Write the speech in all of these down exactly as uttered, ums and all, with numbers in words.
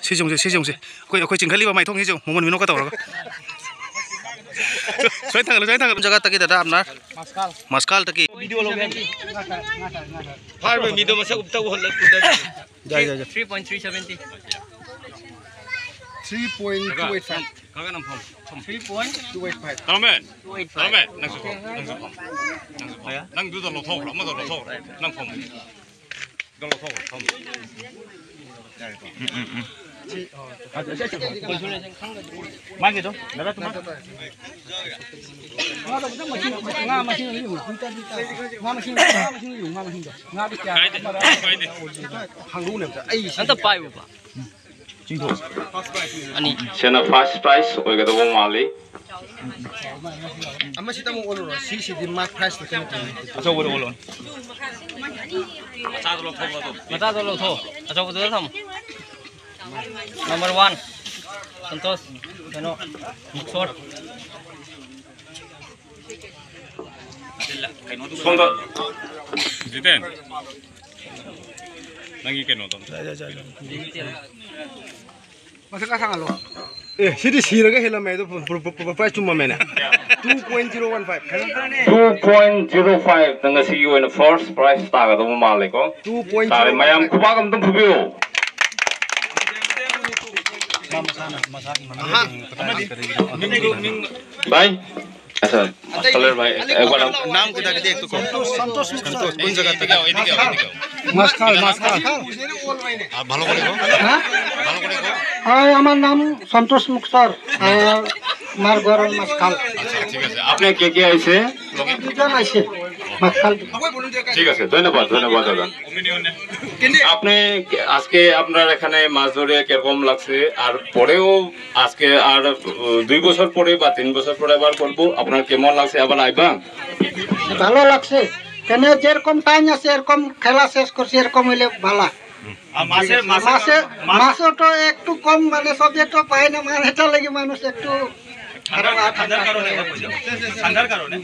ꯁꯤ ꯌꯦꯡꯁꯦ, ꯁꯤ ꯌꯦꯡꯁꯦ꯫ ꯑꯩꯈꯣꯏ, ꯑꯩꯈꯣꯏ ꯆꯤꯡꯈꯠꯂꯤꯕ ꯃꯥꯏꯊꯣꯡꯁꯤꯁꯨ ꯃꯣꯃꯣꯟ ꯃꯤꯅꯣꯛꯀ ꯇꯧꯔꯒ꯫ ꯁꯨꯃꯥꯏꯅ ꯊꯥꯡꯒꯠꯂꯨ, ꯁꯨꯃꯥꯏꯅ ꯊꯥꯡꯒꯠꯂꯨ꯫ ꯖꯒꯥ ꯇꯛꯀꯦ ꯗꯗꯥ ꯑꯞꯅꯥꯔ? ꯃꯁꯀꯥꯜ꯫ ꯃꯁꯀꯥꯜ ꯇꯛꯀꯦ꯫ ꯐꯥꯔꯕ ꯃꯤꯗꯣ ꯃꯁꯛ ꯎꯞꯇ ꯎꯍꯜꯂ-, ꯎꯠꯂ-, ꯌꯥꯏ, ꯌꯥꯏ, ꯌꯥꯏ꯫ Three point three seventy꯫ Three point two eight five꯫ ꯀꯥꯀꯥ ꯅꯪ ꯐꯝ, ꯐꯝ꯫ Three point two eight five꯫ ꯇꯔꯥꯃꯦꯟ꯫ Two eight five꯫ ꯇꯔꯥꯃꯦꯟ, ꯅꯪꯁꯨ ꯐꯝ, ꯅꯪꯁꯨ ꯐꯝ, ꯅꯪꯁꯨ ꯐꯝ꯫ ꯅꯪꯗꯨꯗ ꯂꯧꯊꯣꯛꯈ꯭ꯔꯣ, ꯑꯃꯗꯣ ꯂꯧꯊꯣꯛꯈ꯭ꯔꯣ꯫ ꯅꯪ ꯐꯝ꯫ ꯎꯝ, ꯎꯝ, ꯎꯝ꯫ ꯃꯥꯒꯤꯗꯣ, ꯗꯗꯥ, ꯇꯨꯃꯥ꯫ ꯉꯥ ꯃꯁꯤꯡ, ꯉꯥ ꯃꯁꯤꯡ ꯌꯦꯡꯉꯨ, ꯉꯥ ꯃꯁꯤꯡ ꯌꯦꯡꯉꯨ, ꯉꯥ ꯃꯁꯤꯡꯗꯣ꯫ ꯉꯥꯗꯤ ꯀꯌꯥ? ꯀꯥꯏꯗꯦ, ꯀꯥꯏꯗꯦ꯫ ꯍꯪꯉꯨꯅꯦ ꯑꯝꯇ꯫ ꯑꯩ ꯑꯝꯇ ꯄꯥꯏꯌꯨꯕ꯫ ꯆꯤꯡꯊꯣꯛ꯫ ꯑꯅꯤ꯫ ꯁꯤꯅ first prize ꯑꯣꯏꯒꯗꯧꯕ ꯃꯥꯜꯂꯤ꯫ ꯑꯃꯁꯤꯗ ꯑꯃꯨꯛ ꯑꯣꯜꯂꯨꯔꯣ꯫ ꯁꯤꯁꯤꯗꯤ ꯃꯥ prize ꯇꯣ ꯀꯩꯅꯣ ꯇꯧꯅꯤ꯫ ꯑꯆꯧꯕꯗ ꯑꯣꯜꯂꯣ꯫ ꯃꯆꯥꯗꯣ ꯂꯧꯊꯣꯛꯑꯣ꯫ ꯑꯆꯧꯕꯗꯨꯗ ꯊꯝꯃꯣ꯫ Number one, ꯁꯟꯇꯣꯁ, ꯀꯩꯅꯣ, ꯃꯨꯛꯁꯣꯔ꯫ ꯁꯣꯝꯗ꯫ ꯖꯤꯇꯦꯟ, ꯅꯪꯒꯤ ꯀꯩꯅꯣꯗꯣ꯫ ꯃꯊꯛ ꯈꯔ ꯊꯥꯡꯒꯠꯂꯣ꯫ ꯑꯦ, ꯁꯤꯗꯤ ꯁꯤꯔꯒ ꯍꯦꯜꯂꯝꯃꯦ, ꯑꯗꯣ ꯄ-, ꯄ-, ꯄ-, prize ꯆꯨꯝꯃꯝꯃꯦꯅꯦ꯫ Two point zero one five꯫ Two point zero five ꯅ ꯉꯁꯤꯒꯤ ꯑꯣꯏꯅ first prize ꯇꯥꯒꯗꯧꯕ ꯃꯥꯜꯂꯦꯀꯣ꯫ Two point zero one five꯫ ꯇꯥꯔꯦ, ꯃꯌꯥꯝ ꯈꯨꯕꯥꯛ ꯑꯝꯇꯪ ꯐꯨꯕꯤꯌꯨ꯫ ꯚꯥꯏ, ꯑꯁ, ꯀꯂꯔ ꯚꯥꯏ, ꯑꯦ, ꯋꯥꯂꯥ꯫ नाम किधर के देख तो कौन? संतोष, संतोष मुक्ता। संतोष, कौन जगह तक? মাসখাল, মাসখাল। आप ভালো করে কও। হ্যাঁ? ভালো করে কও। হয়, আমার নাম সন্তোষ মুক্তার। আর আমার ঘর মাসখাল। আচ্ছা, ঠিক আছে। আপনি কে কে আইছে? দুজন আইছে। মাসখাল। ঠিক আছে, ধন্যবাদ, ধন্যবাদ দাদা। আপনি আজকে আপনার এখানে মাছ ধরে কিরকম লাগছে? আর পরেও আজকে আর, উম, দুই বছর পরে বা তিন বছর পরে আবার করবো, আপনার কেমন লাগছে? আবার আইবা? ভালো লাগছে। কেন যেরকম টাইম আছে, এরকম খেলা শেষ করছি, এরকম হইলে ভালো। আর মাছের, মাছের, মাছের, মাছ- মাছও তো একটু কম, মানে, সবে তো পায় না, মানে, এটা লাগে মানুষ একটু ঠান্ডার, ঠান্ডার কারণে এবার কই যাও? ঠান্ডার কারণে।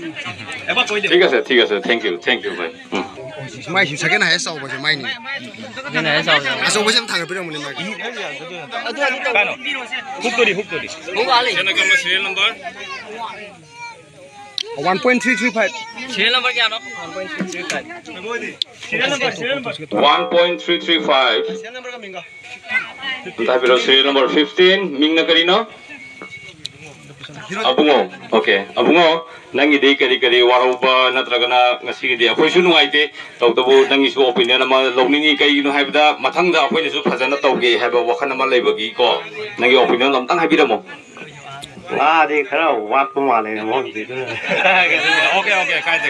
এবার কই যাও? ঠিক আছে, ঠিক আছে, thank you, thank you ভাই। হুম। ꯃꯥꯏꯁꯤ second highest ꯆꯥꯎꯕꯁꯦ ꯃꯥꯏꯅꯤ꯫ ꯑꯗꯨꯅ ꯍꯦꯟꯅ ꯆꯥꯎꯕ꯫ ꯑꯆꯧꯕꯁꯦ ꯑꯃ ꯊꯥꯡꯒꯠꯄꯤꯔꯝꯕꯅꯦ ꯃꯥꯒꯤ꯫ ꯀꯥꯏꯅꯣ? ꯍꯨꯛꯇꯨꯗꯤ, ꯍꯨꯛꯇꯨꯗꯤ꯫ ꯍꯨꯛ ꯋꯥꯠꯂꯤ꯫ Serial number one point three three five꯫ Serial number ꯀꯌꯥꯅꯣ? One point three three five꯫ Serial number, serial number꯫ One point three three five꯫ ꯑꯝꯇ ꯍꯥꯏꯕꯤꯔꯣ, serial number fifteen, ꯃꯤꯡꯅ ꯀꯔꯤꯅꯣ? ꯑꯕꯨꯡꯉꯣ꯫ Okay, ꯑꯕꯨꯡꯉꯣ, ꯅꯪꯒꯤꯗꯤ ꯀꯔꯤ ꯀꯔꯤ ꯋꯥꯔꯧꯕ ꯅꯠꯇ꯭ꯔꯒꯅ ꯉꯁꯤꯒꯤꯗꯤ ꯑꯩꯈꯣꯏꯁꯨ ꯅꯨꯡꯉꯥꯏꯇꯦ, ꯇꯧꯕꯇꯕꯨ ꯅꯪꯒꯤꯁꯨ opinion ꯑꯃ ꯂꯧꯅꯤꯡꯉꯤ꯫ ꯀꯩꯒꯤꯅꯣ ꯍꯥꯏꯕꯗ ꯃꯊꯪꯗ ꯑꯩꯈꯣꯏꯅꯁꯨ ꯐꯖꯅ ꯇꯧꯒꯦ ꯍꯥꯏꯕ ꯋꯥꯈꯜ ꯑꯃ ꯂꯩꯕꯒꯤꯀꯣ, ꯅꯪꯒꯤ opinion ꯑꯝꯇꯪ ꯍꯥꯏꯕꯤꯔꯝꯃꯣ꯫ ꯉꯥꯗꯤ ꯈꯔ ꯋꯥꯠꯄ ꯃꯥꯜꯂꯦ ꯃꯐꯝꯁꯦ, ꯑꯗꯨꯅ꯫ Okay, okay, ꯀꯥꯏꯗꯦ,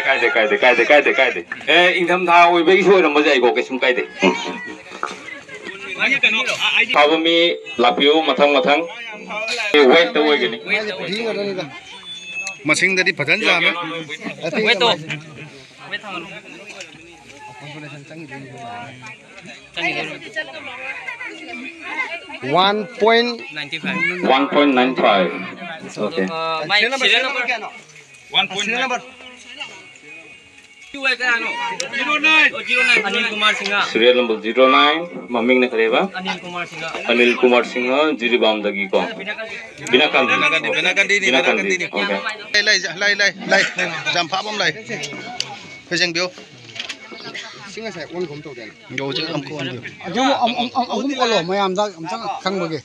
ꯀꯥꯏꯗꯦ, ꯀꯥꯏꯗꯦ꯫ ꯑꯦ, ꯏꯪꯊꯝꯊꯥ ꯑꯣꯏꯕꯒꯤꯁꯨ ꯑꯣꯏꯔꯝꯕꯁꯨ ꯌꯥꯏꯀꯣ, ꯀꯩꯁꯨꯝ ꯀꯥꯏꯗꯦ꯫ ꯎꯝ꯫ ꯐꯕ ꯃꯤ ꯂꯥꯛꯄꯤꯌꯨ ꯃꯊꯪ ꯃꯊꯪ꯫ ꯑꯦ, ꯋꯦꯠꯇ ꯑꯣꯏꯒꯅꯤ꯫ ꯃꯁꯤꯡꯗꯗꯤ ꯐꯖꯅ ꯌꯥꯝꯃꯦ꯫ Wait ꯇꯧ꯫ Wait ꯊꯝꯒꯅꯨ꯫ ꯆꯪꯈꯤꯗꯣꯏꯅꯤ꯫ One point ninety five꯫ One point nine five꯫ Okay꯫ ꯑ, ꯃꯥꯏ serial number꯫ One point nine꯫ Anil Kumar Singh. Serial number zero nine, ꯃꯃꯤꯡꯅ ꯀꯔꯤꯕ? ꯑꯅꯤꯜ ꯀꯨꯃꯥꯔ ꯁꯤꯡꯍ꯫ ꯑꯅꯤꯜ ꯀꯨꯃꯥꯔ ꯁꯤꯡꯍ, ꯖꯤꯔꯤꯕꯥꯝꯗꯒꯤꯀꯣ꯫ ꯕꯤꯅꯥꯀꯥꯟꯗꯤ꯫ ꯕꯤꯅꯥꯀꯥꯟꯗꯤꯅꯤ, ꯕꯤꯅꯥꯀꯥꯟꯗꯤꯅꯤ꯫ Okay꯫ ꯂꯩ, ꯂꯩ, ꯂꯩ, ꯂꯩ, ꯂꯩ꯫ ꯌꯥꯝ ꯐꯥꯕ ꯑꯃ ꯂꯩ꯫ ꯑꯩꯈꯣꯏ ꯌꯦꯡꯕꯤꯌꯨ꯫ ꯁꯤ ꯉꯁꯥꯏ ꯑꯣꯟꯈꯨꯝ ꯇꯧꯗꯦꯅ꯫ ꯌꯧꯁꯦ ꯑꯃꯨꯛ ꯑꯣꯟꯕꯤꯌꯨ꯫ ꯑꯗꯨ ꯑꯃꯨꯛ, ꯑꯃꯨꯛ, ꯑꯃꯨꯛ ꯑꯣꯜꯂꯣ, ꯃꯌꯥꯝꯗ ꯑꯝꯇꯪ ꯈꯪꯕꯒꯤ꯫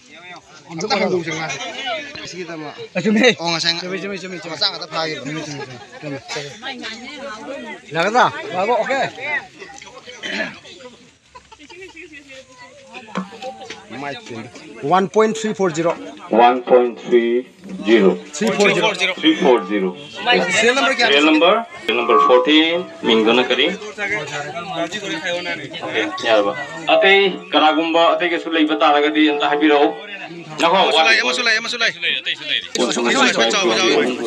ꯑꯝꯇ ꯈꯪꯗꯣꯛꯁꯦ ꯉꯥꯁꯦ꯫ ꯁꯤꯒꯤꯗꯃꯛ꯫ ꯑꯆꯨꯝꯃꯦ꯫ ꯑꯣ, ꯉꯁꯥꯏ ꯉꯥ-, ꯆꯨꯝꯃꯦ, ꯆꯨꯝꯃꯦ, ꯆꯨꯝꯃꯦ, ꯆꯨꯝꯃꯦ꯫ ꯃꯆꯥ ꯉꯥꯛꯇ ꯐꯥꯈꯤꯕ꯫ ꯆꯨꯝꯃꯦ, ꯆꯨꯝꯃꯦ, ꯆꯨꯝꯃꯦ, ꯆꯨꯝꯃꯦ꯫ ꯌꯥꯒꯗ꯭ꯔꯥ? ꯌꯥꯔꯕꯣ? Okay꯫ One point three four zero꯫ One point three zero꯫ Three four zero꯫ Three four zero꯫ Serial number ꯀꯌꯥ? Serial number, serial number fourteen, ꯃꯤꯡꯗꯨꯅ ꯀꯔꯤ? Okay, ꯌꯥꯔꯕ? ꯑꯇꯩ ꯀꯅꯥꯒꯨꯝꯕ ꯑꯇꯩꯒꯁꯨ ꯂꯩꯕ ꯇꯥꯔꯒꯗꯤ ꯑꯝꯇ ꯍꯥꯏꯕꯤꯔꯛꯎ꯫ ꯉꯥꯏꯈꯣ, ꯑꯃꯁꯨ ꯂꯩ, ꯑꯃꯁꯨ ꯂꯩ, ꯑꯃꯁꯨ ꯂꯩ꯫ ꯑꯁꯣꯝ, ꯑꯁꯣꯝ, ꯑꯁꯣꯝ ꯆꯥꯎꯕ ꯌꯥꯎꯋꯤ꯫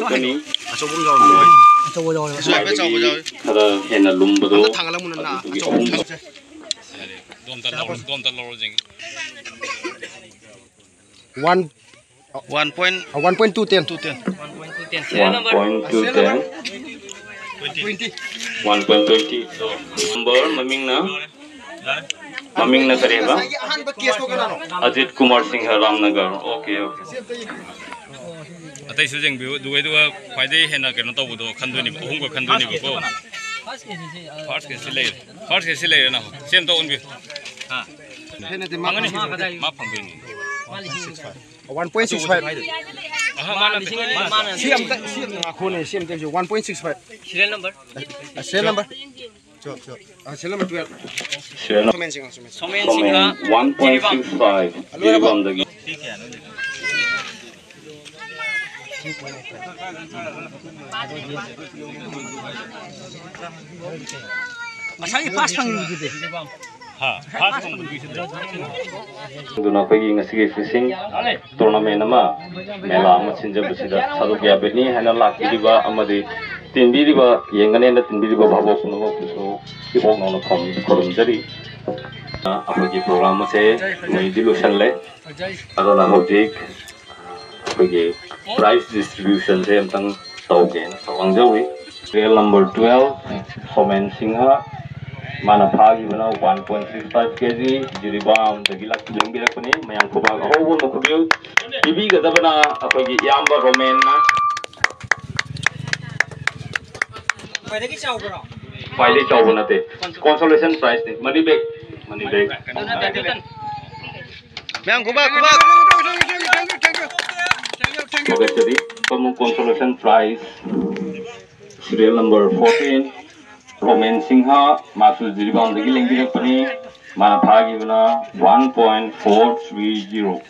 ꯑꯆꯧꯕ ꯑꯃ ꯌꯥꯎꯔꯝꯃꯤ꯫ ꯑꯆꯧꯕ ꯌꯥꯎꯋꯦ꯫ ꯑꯁꯣꯝ ꯍꯥꯏꯐꯦꯠ ꯆꯥꯎꯕ ꯌꯥꯎꯋꯤ꯫ ꯈꯔ ꯍꯦꯟꯅ ꯂꯨꯝꯕꯗꯣ꯫ ꯑꯝꯇ ꯊꯥꯡꯒꯠꯂꯝꯃꯨꯅ, ꯑꯗꯨꯒꯤ ꯑꯆꯧꯕ ꯑꯍꯨꯝ꯫ ꯑꯃ ꯌꯥꯎꯋꯦ꯫ ꯑꯗꯣ ꯑꯝꯇ ꯂꯧꯔꯣ, ꯑꯗꯣ ꯑꯝꯇ ꯂꯧꯔꯣ ꯌꯦꯡꯒꯦ꯫ One, One point, uh, one point two ten. Two ten. One point two ten. Serial number? One point two ten. Twenty. One point twenty number ꯃꯃꯤꯡꯅ ꯃꯃꯤꯡꯅ ꯀꯔꯤꯕ? ꯉꯁꯥꯏꯒꯤ ꯑꯍꯥꯟꯕ case ꯇꯣ ꯀꯅꯥꯅꯣ? ꯑꯖꯤꯠ ꯀꯨꯃꯥꯔ ꯁꯤꯡꯍ, ꯔꯥꯝꯅꯒꯔ꯫ Okay, okay. ꯑꯇꯩꯁꯨ ꯌꯦꯡꯕꯤꯌꯨ, ꯑꯗꯨꯒ ꯑꯗꯨꯒ ꯈ꯭ꯋꯥꯏꯗꯒꯤ ꯍꯦꯟꯅ ꯀꯩꯅꯣ ꯇꯧꯕꯗꯣ ꯈꯟꯗꯣꯏꯅꯤꯕ, ꯑꯍꯨꯝꯒ ꯈꯟꯗꯣꯏꯅꯤꯕꯀꯣ꯫ First case ꯁꯤ ꯂꯩꯔꯦ, first case ꯁꯤ ꯂꯩꯔꯦ ꯅꯪ ꯁꯤ ꯑꯝꯇ ꯑꯣꯟꯕꯤꯌꯨ꯫ ꯐꯪꯒꯅꯤ, ꯃꯥ ꯐꯪꯗꯣꯏꯅꯤ꯫ One point six five. ꯑꯍ, ꯃꯥꯅ ꯁꯤ ꯑꯝꯇ ꯁꯤ ꯑꯝꯇ ꯉꯥꯈꯣꯅꯦ, ꯁꯤ ꯑꯝꯇ ꯌꯦꯡꯁꯤ꯫ One point six five. Serial number. Serial number. Serial number twelve. Serial number. Showman Singh, showman Singh. Showman one point six five, ꯖꯤꯔꯤꯕꯥꯝꯗꯒꯤ꯫ ꯉꯁꯥꯏꯒꯤ first ꯐꯪꯉꯤꯗꯨꯗꯤ꯫ ꯑꯗꯨꯅ ꯑꯩꯈꯣꯏꯒꯤ ꯉꯁꯤꯒꯤ fishing tournament ꯑꯃ, ꯃꯦꯂꯥ ꯑꯃ ꯁꯤꯟꯖꯕꯁꯤꯗ ꯁꯔꯨꯛ ꯌꯥꯕꯤꯅꯤ ꯍꯥꯏꯅ ꯂꯥꯛꯄꯤꯔꯤꯕ ꯑꯃꯗꯤ ꯇꯤꯟꯕꯤꯔꯤꯕ, ꯌꯦꯡꯒꯅꯦꯅ ꯇꯤꯟꯕꯤꯔꯤꯕ ꯚꯥꯕꯣꯛ ꯄꯨꯝꯅꯃꯛꯄꯨꯁꯨ ꯏꯍꯧ ꯅꯧꯅ ꯈꯨꯔꯨꯝ-, ꯈꯨꯔꯨꯝꯖꯔꯤ꯫ ꯑꯩꯈꯣꯏꯒꯤ program ꯑꯁꯦ ꯃꯩꯗꯤ ꯂꯣꯏꯁꯜꯂꯦ꯫ ꯑꯗꯨꯅ ꯍꯧꯖꯤꯛ ꯑꯩꯈꯣꯏꯒꯤ prize distribution ꯁꯦ ꯑꯝꯇꯪ ꯇꯧꯒꯦꯅ ꯈꯪꯖꯧꯏ꯫ Serial number twelve, showman Singh, ꯃꯥꯅ ꯐꯥꯈꯤꯕꯅ one point six five K G, ꯖꯤꯔꯤꯕꯥꯝꯗꯒꯤ ꯂꯥꯛ-, ꯂꯦꯡꯕꯤꯔꯛꯄꯅꯤ꯫ ꯃꯌꯥꯝ ꯈꯨꯕꯥꯛ ꯑꯍꯧꯕ ꯑꯃ ꯈꯨꯕꯤꯌꯨ꯫ ꯄꯤꯕꯤꯒꯗꯕꯅ ꯑꯩꯈꯣꯏꯒꯤ ꯏꯌꯥꯝꯕ ꯔꯣꯃꯦꯟꯅ꯫ ꯈ꯭ꯋꯥꯏꯗꯒꯤ ꯆꯥꯎꯕ꯭ꯔꯣ? ꯈ꯭ꯋꯥꯏꯗꯒꯤ ꯆꯥꯎꯕ ꯅꯠꯇꯦ, consolation prize ꯅꯤ, money bag, money bag꯫ ꯃꯌꯥꯝ ꯈꯨꯕꯥꯛ, ꯈꯨꯕꯥꯛ꯫ ꯊꯥꯒꯠꯆꯔꯤ꯫ ꯀꯃꯟ consolation prize, serial number fourteen, Roman Singh, ꯃꯥꯁꯨ ꯖꯤꯔꯤꯕꯥꯝꯗꯒꯤ ꯂꯦꯡꯕꯤꯔꯛꯄꯅꯤ꯫ ꯃꯥꯅ ꯐꯥꯈꯤꯕꯅ one point four three zero꯫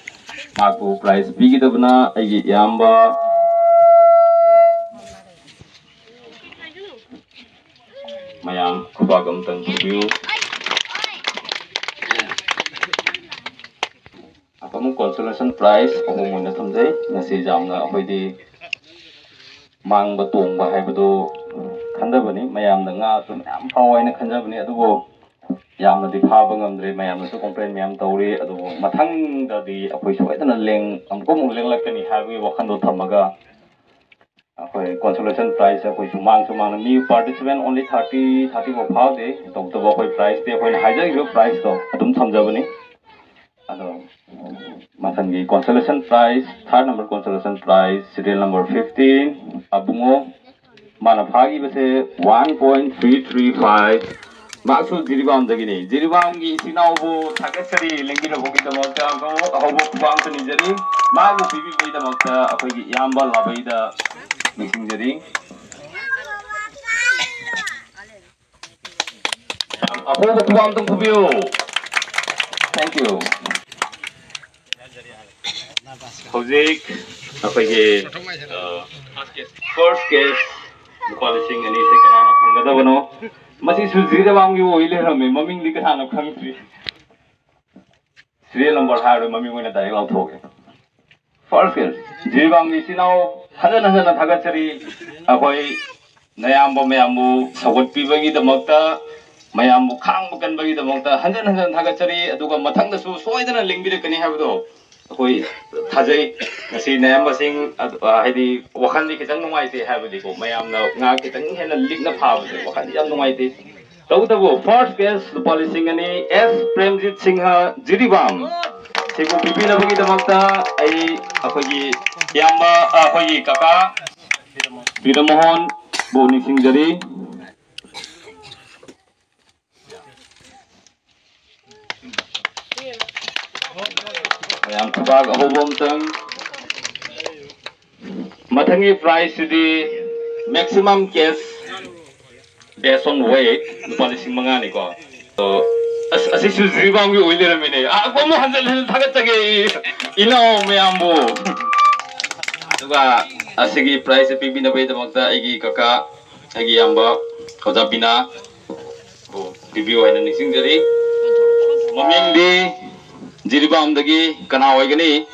ꯃꯥꯕꯨ prize ꯄꯤꯒꯗꯕꯅ ꯑꯩꯒꯤ ꯏꯌꯥꯝꯕ꯫ ꯃꯌꯥꯝ ꯈꯨꯕꯥꯛ ꯑꯝꯇꯪ ꯊꯥꯕꯤꯌꯨ꯫ ꯑꯃꯨꯛ consolation prize ꯑꯍꯨꯝ ꯑꯣꯏꯅ ꯊꯝꯖꯩ꯫ ꯉꯁꯤ ꯌꯥꯝꯅ ꯑꯩꯈꯣꯏꯗꯤ ꯃꯥꯡꯕ ꯇꯣꯡꯕ ꯍꯥꯏꯕꯗꯨ ꯈꯟꯖꯕꯅꯤ꯫ ꯃꯌꯥꯝꯅ ꯉꯥꯁꯨ ꯃꯌꯥꯝ ꯐꯥꯎ ꯍꯥꯏꯅ ꯈꯟꯖꯕꯅꯤ, ꯑꯗꯨꯕꯨ ꯌꯥꯝꯅꯗꯤ ꯐꯥꯕ ꯉꯝꯗ꯭ꯔꯦ꯫ ꯃꯌꯥꯝꯅꯁꯨ complain ꯃꯌꯥꯝ ꯇꯧꯔꯤ꯫ ꯑꯗꯨꯕꯨ ꯃꯊꯪꯗꯗꯤ ꯑꯩꯈꯣꯏ ꯁꯣꯏꯗꯅ ꯂꯦꯡ-, ꯑꯃꯨꯛꯀ ꯑꯃꯨꯛ ꯂꯦꯡꯂꯛꯀꯅꯤ ꯍꯥꯏꯕꯒꯤ ꯋꯥꯈꯜꯗꯣ ꯊꯝꯃꯒ ꯑꯩꯈꯣꯏ consolation prize ꯑꯩꯈꯣꯏ ꯁꯨꯃꯥꯡ ꯁꯨꯃꯥꯡꯗ ꯃꯤ participant only thirty, thirty ꯐꯥꯎ ꯐꯥꯎꯗꯦ꯫ ꯇꯧꯕꯇꯕꯨ ꯑꯩꯈꯣꯏ prizeꯇꯤ ꯑꯩꯈꯣꯏꯅ ꯍꯥꯏꯖꯈꯤꯕ prizeꯇꯣ ꯑꯗꯨꯝ ꯊꯝꯖꯕꯅꯤ꯫ ꯑꯗꯣ ꯃꯊꯪꯒꯤ consolation prize, third number consolation prize, serial number fifteen, ꯑꯕꯨꯡꯉꯣ꯫ ꯃꯥꯅ ꯐꯥꯈꯤꯕꯁꯦ one point three three five꯫ ꯃꯍꯥꯛꯁꯨ ꯖꯤꯔꯤꯕꯥꯝꯗꯒꯤꯅꯤ꯫ ꯖꯤꯔꯤꯕꯥꯝꯒꯤ ꯏꯆꯤꯟ ꯏꯅꯥꯎꯕꯨ ꯊꯥꯒꯠꯆꯔꯤ, ꯂꯦꯡꯕꯤꯔꯛꯄꯒꯤꯗꯃꯛꯇ ꯑꯃꯨꯛ ꯑꯍꯧꯕ ꯈꯨꯕꯥꯛ ꯑꯃꯁꯨ ꯅꯤꯖꯔꯤ꯫ ꯃꯥꯕꯨ ꯄꯤꯕꯤꯕꯒꯤꯗꯃꯛꯇ ꯑꯩꯈꯣꯏꯒꯤ ꯏꯌꯥꯝꯕ ꯂꯥꯕꯩꯗ ꯅꯤꯡꯁꯤꯡꯖꯔꯤ꯫ ꯑꯍꯧꯕ ꯈꯨꯕꯥꯛ ꯑꯝꯇꯪ ꯈꯨꯕꯤꯌꯨ꯫ Thank you꯫ ꯍꯧꯖꯤꯛ ꯑꯩꯈꯣꯏꯒꯤ first case ꯂꯨꯄꯥ ꯂꯤꯁꯤꯡ ꯑꯅꯤꯁꯦ ꯀꯅꯥꯅ ꯐꯪꯒꯗꯕꯅꯣ? ꯃꯁꯤꯁꯨ ꯖꯤꯔꯤꯕꯥꯝꯒꯤ ꯑꯣꯏ ꯂꯩꯔꯝꯃꯦ꯫ ꯃꯃꯤꯡꯗꯤ ꯀꯅꯥꯅꯣ ꯈꯪꯗ꯭ꯔꯤ꯫ Serial number ꯍꯥꯏꯔꯣꯏ, ꯃꯃꯤꯡ ꯑꯣꯏꯅ direct ꯂꯥꯎꯊꯣꯛꯑꯒꯦ꯫ First case, ꯖꯤꯔꯤꯕꯥꯝꯒꯤ ꯏꯆꯤꯟ ꯏꯅꯥꯎ ꯍꯟꯖꯟ ꯍꯟꯖꯟꯅ ꯊꯥꯒꯠꯆꯔꯤ꯫ ꯑꯩꯈꯣꯏ ꯅꯌꯥꯝꯕ ꯃꯌꯥꯝꯕꯨ ꯁꯧꯒꯠꯄꯤꯕꯒꯤꯗꯃꯛꯇ, ꯃꯌꯥꯝꯕꯨ ꯈꯥꯡꯕ ꯀꯟꯕꯒꯤꯗꯃꯛꯇ ꯍꯟꯖꯟ ꯍꯟꯖꯟ ꯊꯥꯒꯠꯆꯔꯤ꯫ ꯑꯗꯨꯒ ꯃꯊꯪꯗꯁꯨ ꯁꯣꯏꯗꯅ ꯂꯦꯡꯕꯤꯔꯛꯀꯅꯤ ꯍꯥꯏꯕꯗꯣ ꯑꯩꯈꯣꯏ ꯊꯥꯖꯩ꯫ ꯉꯁꯤ ꯅꯌꯥꯝꯕꯁꯤꯡ ꯑꯗꯨ, ꯑ, ꯍꯥꯏꯗꯤ ꯋꯥꯈꯜꯗꯤ ꯈꯤꯇꯪ ꯅꯨꯡꯉꯥꯏꯇꯦ, ꯍꯥꯏꯕꯗꯤꯀꯣ, ꯃꯌꯥꯝꯅ ꯉꯥ ꯈꯤꯇꯪ ꯍꯦꯟꯅ ꯂꯤꯛꯅ ꯐꯥꯕꯁꯦ ꯋꯥꯈꯜꯗꯤ ꯌꯥꯝ ꯅꯨꯡꯉꯥꯏꯇꯦ꯫ ꯇꯧꯕꯇꯕꯨ first case ꯂꯨꯄꯥ ꯂꯤꯁꯤꯡ ꯑꯅꯤ, ꯑꯦꯁ ꯄ꯭ꯔꯦꯝꯖꯤꯠ ꯁꯤꯡꯍ, ꯖꯤꯔꯤꯕꯥꯝ꯫ ꯁꯤꯕꯨ ꯄꯤꯕꯤꯅꯕꯒꯤꯗꯃꯛꯇ ꯑꯩ ꯑꯩꯈꯣꯏꯒꯤ ꯏꯌꯥꯝꯕ, ꯑ, ꯑꯩꯈꯣꯏꯒꯤ ꯀꯀꯥ ꯕꯤꯔꯃꯣꯍꯟꯕꯨ ꯅꯤꯡꯁꯤꯡꯖꯔꯤ꯫ ꯃꯌꯥꯝ ꯈꯨꯕꯥꯛ ꯑꯍꯧꯕ ꯑꯝꯇꯪ꯫ ꯃꯊꯪꯒꯤ prize CD maximum cash based on weight, ꯂꯨꯄꯥ ꯂꯤꯁꯤꯡ ꯃꯉꯥꯅꯤꯀꯣ꯫ ꯑꯗꯣ, ꯑꯁ, ꯑꯁꯤꯁꯨ ꯖꯤꯔꯤꯕꯥꯝꯒꯤ ꯑꯣꯏ ꯂꯩꯔꯝꯃꯤꯅꯦ꯫ ꯑꯥ, ꯑꯃꯨꯛ ꯍꯟꯖꯤꯟ ꯍꯟꯖꯤꯟ ꯊꯥꯒꯠꯆꯒꯦ ꯏꯅꯥꯎ ꯃꯌꯥꯝꯕꯨ꯫ ꯑꯗꯨꯒ ꯑꯁꯤꯒꯤ prize ꯁꯦ ꯄꯤꯕꯤꯅꯕꯒꯤꯗꯃꯛꯇ ꯑꯩꯒꯤ ꯀꯀꯥ, ꯑꯩꯒꯤ ꯏꯌꯥꯝꯕ ꯑꯣꯖꯥ ꯕꯤꯅꯥ ꯕꯨ ꯄꯤꯕꯤꯌꯨ ꯍꯥꯏꯅ ꯅꯤꯡꯁꯤꯡꯖꯔꯤ꯫ ꯃꯃꯤꯡꯗꯤ ꯖꯤꯔꯤꯕꯥꯝꯗꯒꯤ ꯀꯅꯥ ꯑꯣꯏꯒꯅꯤ?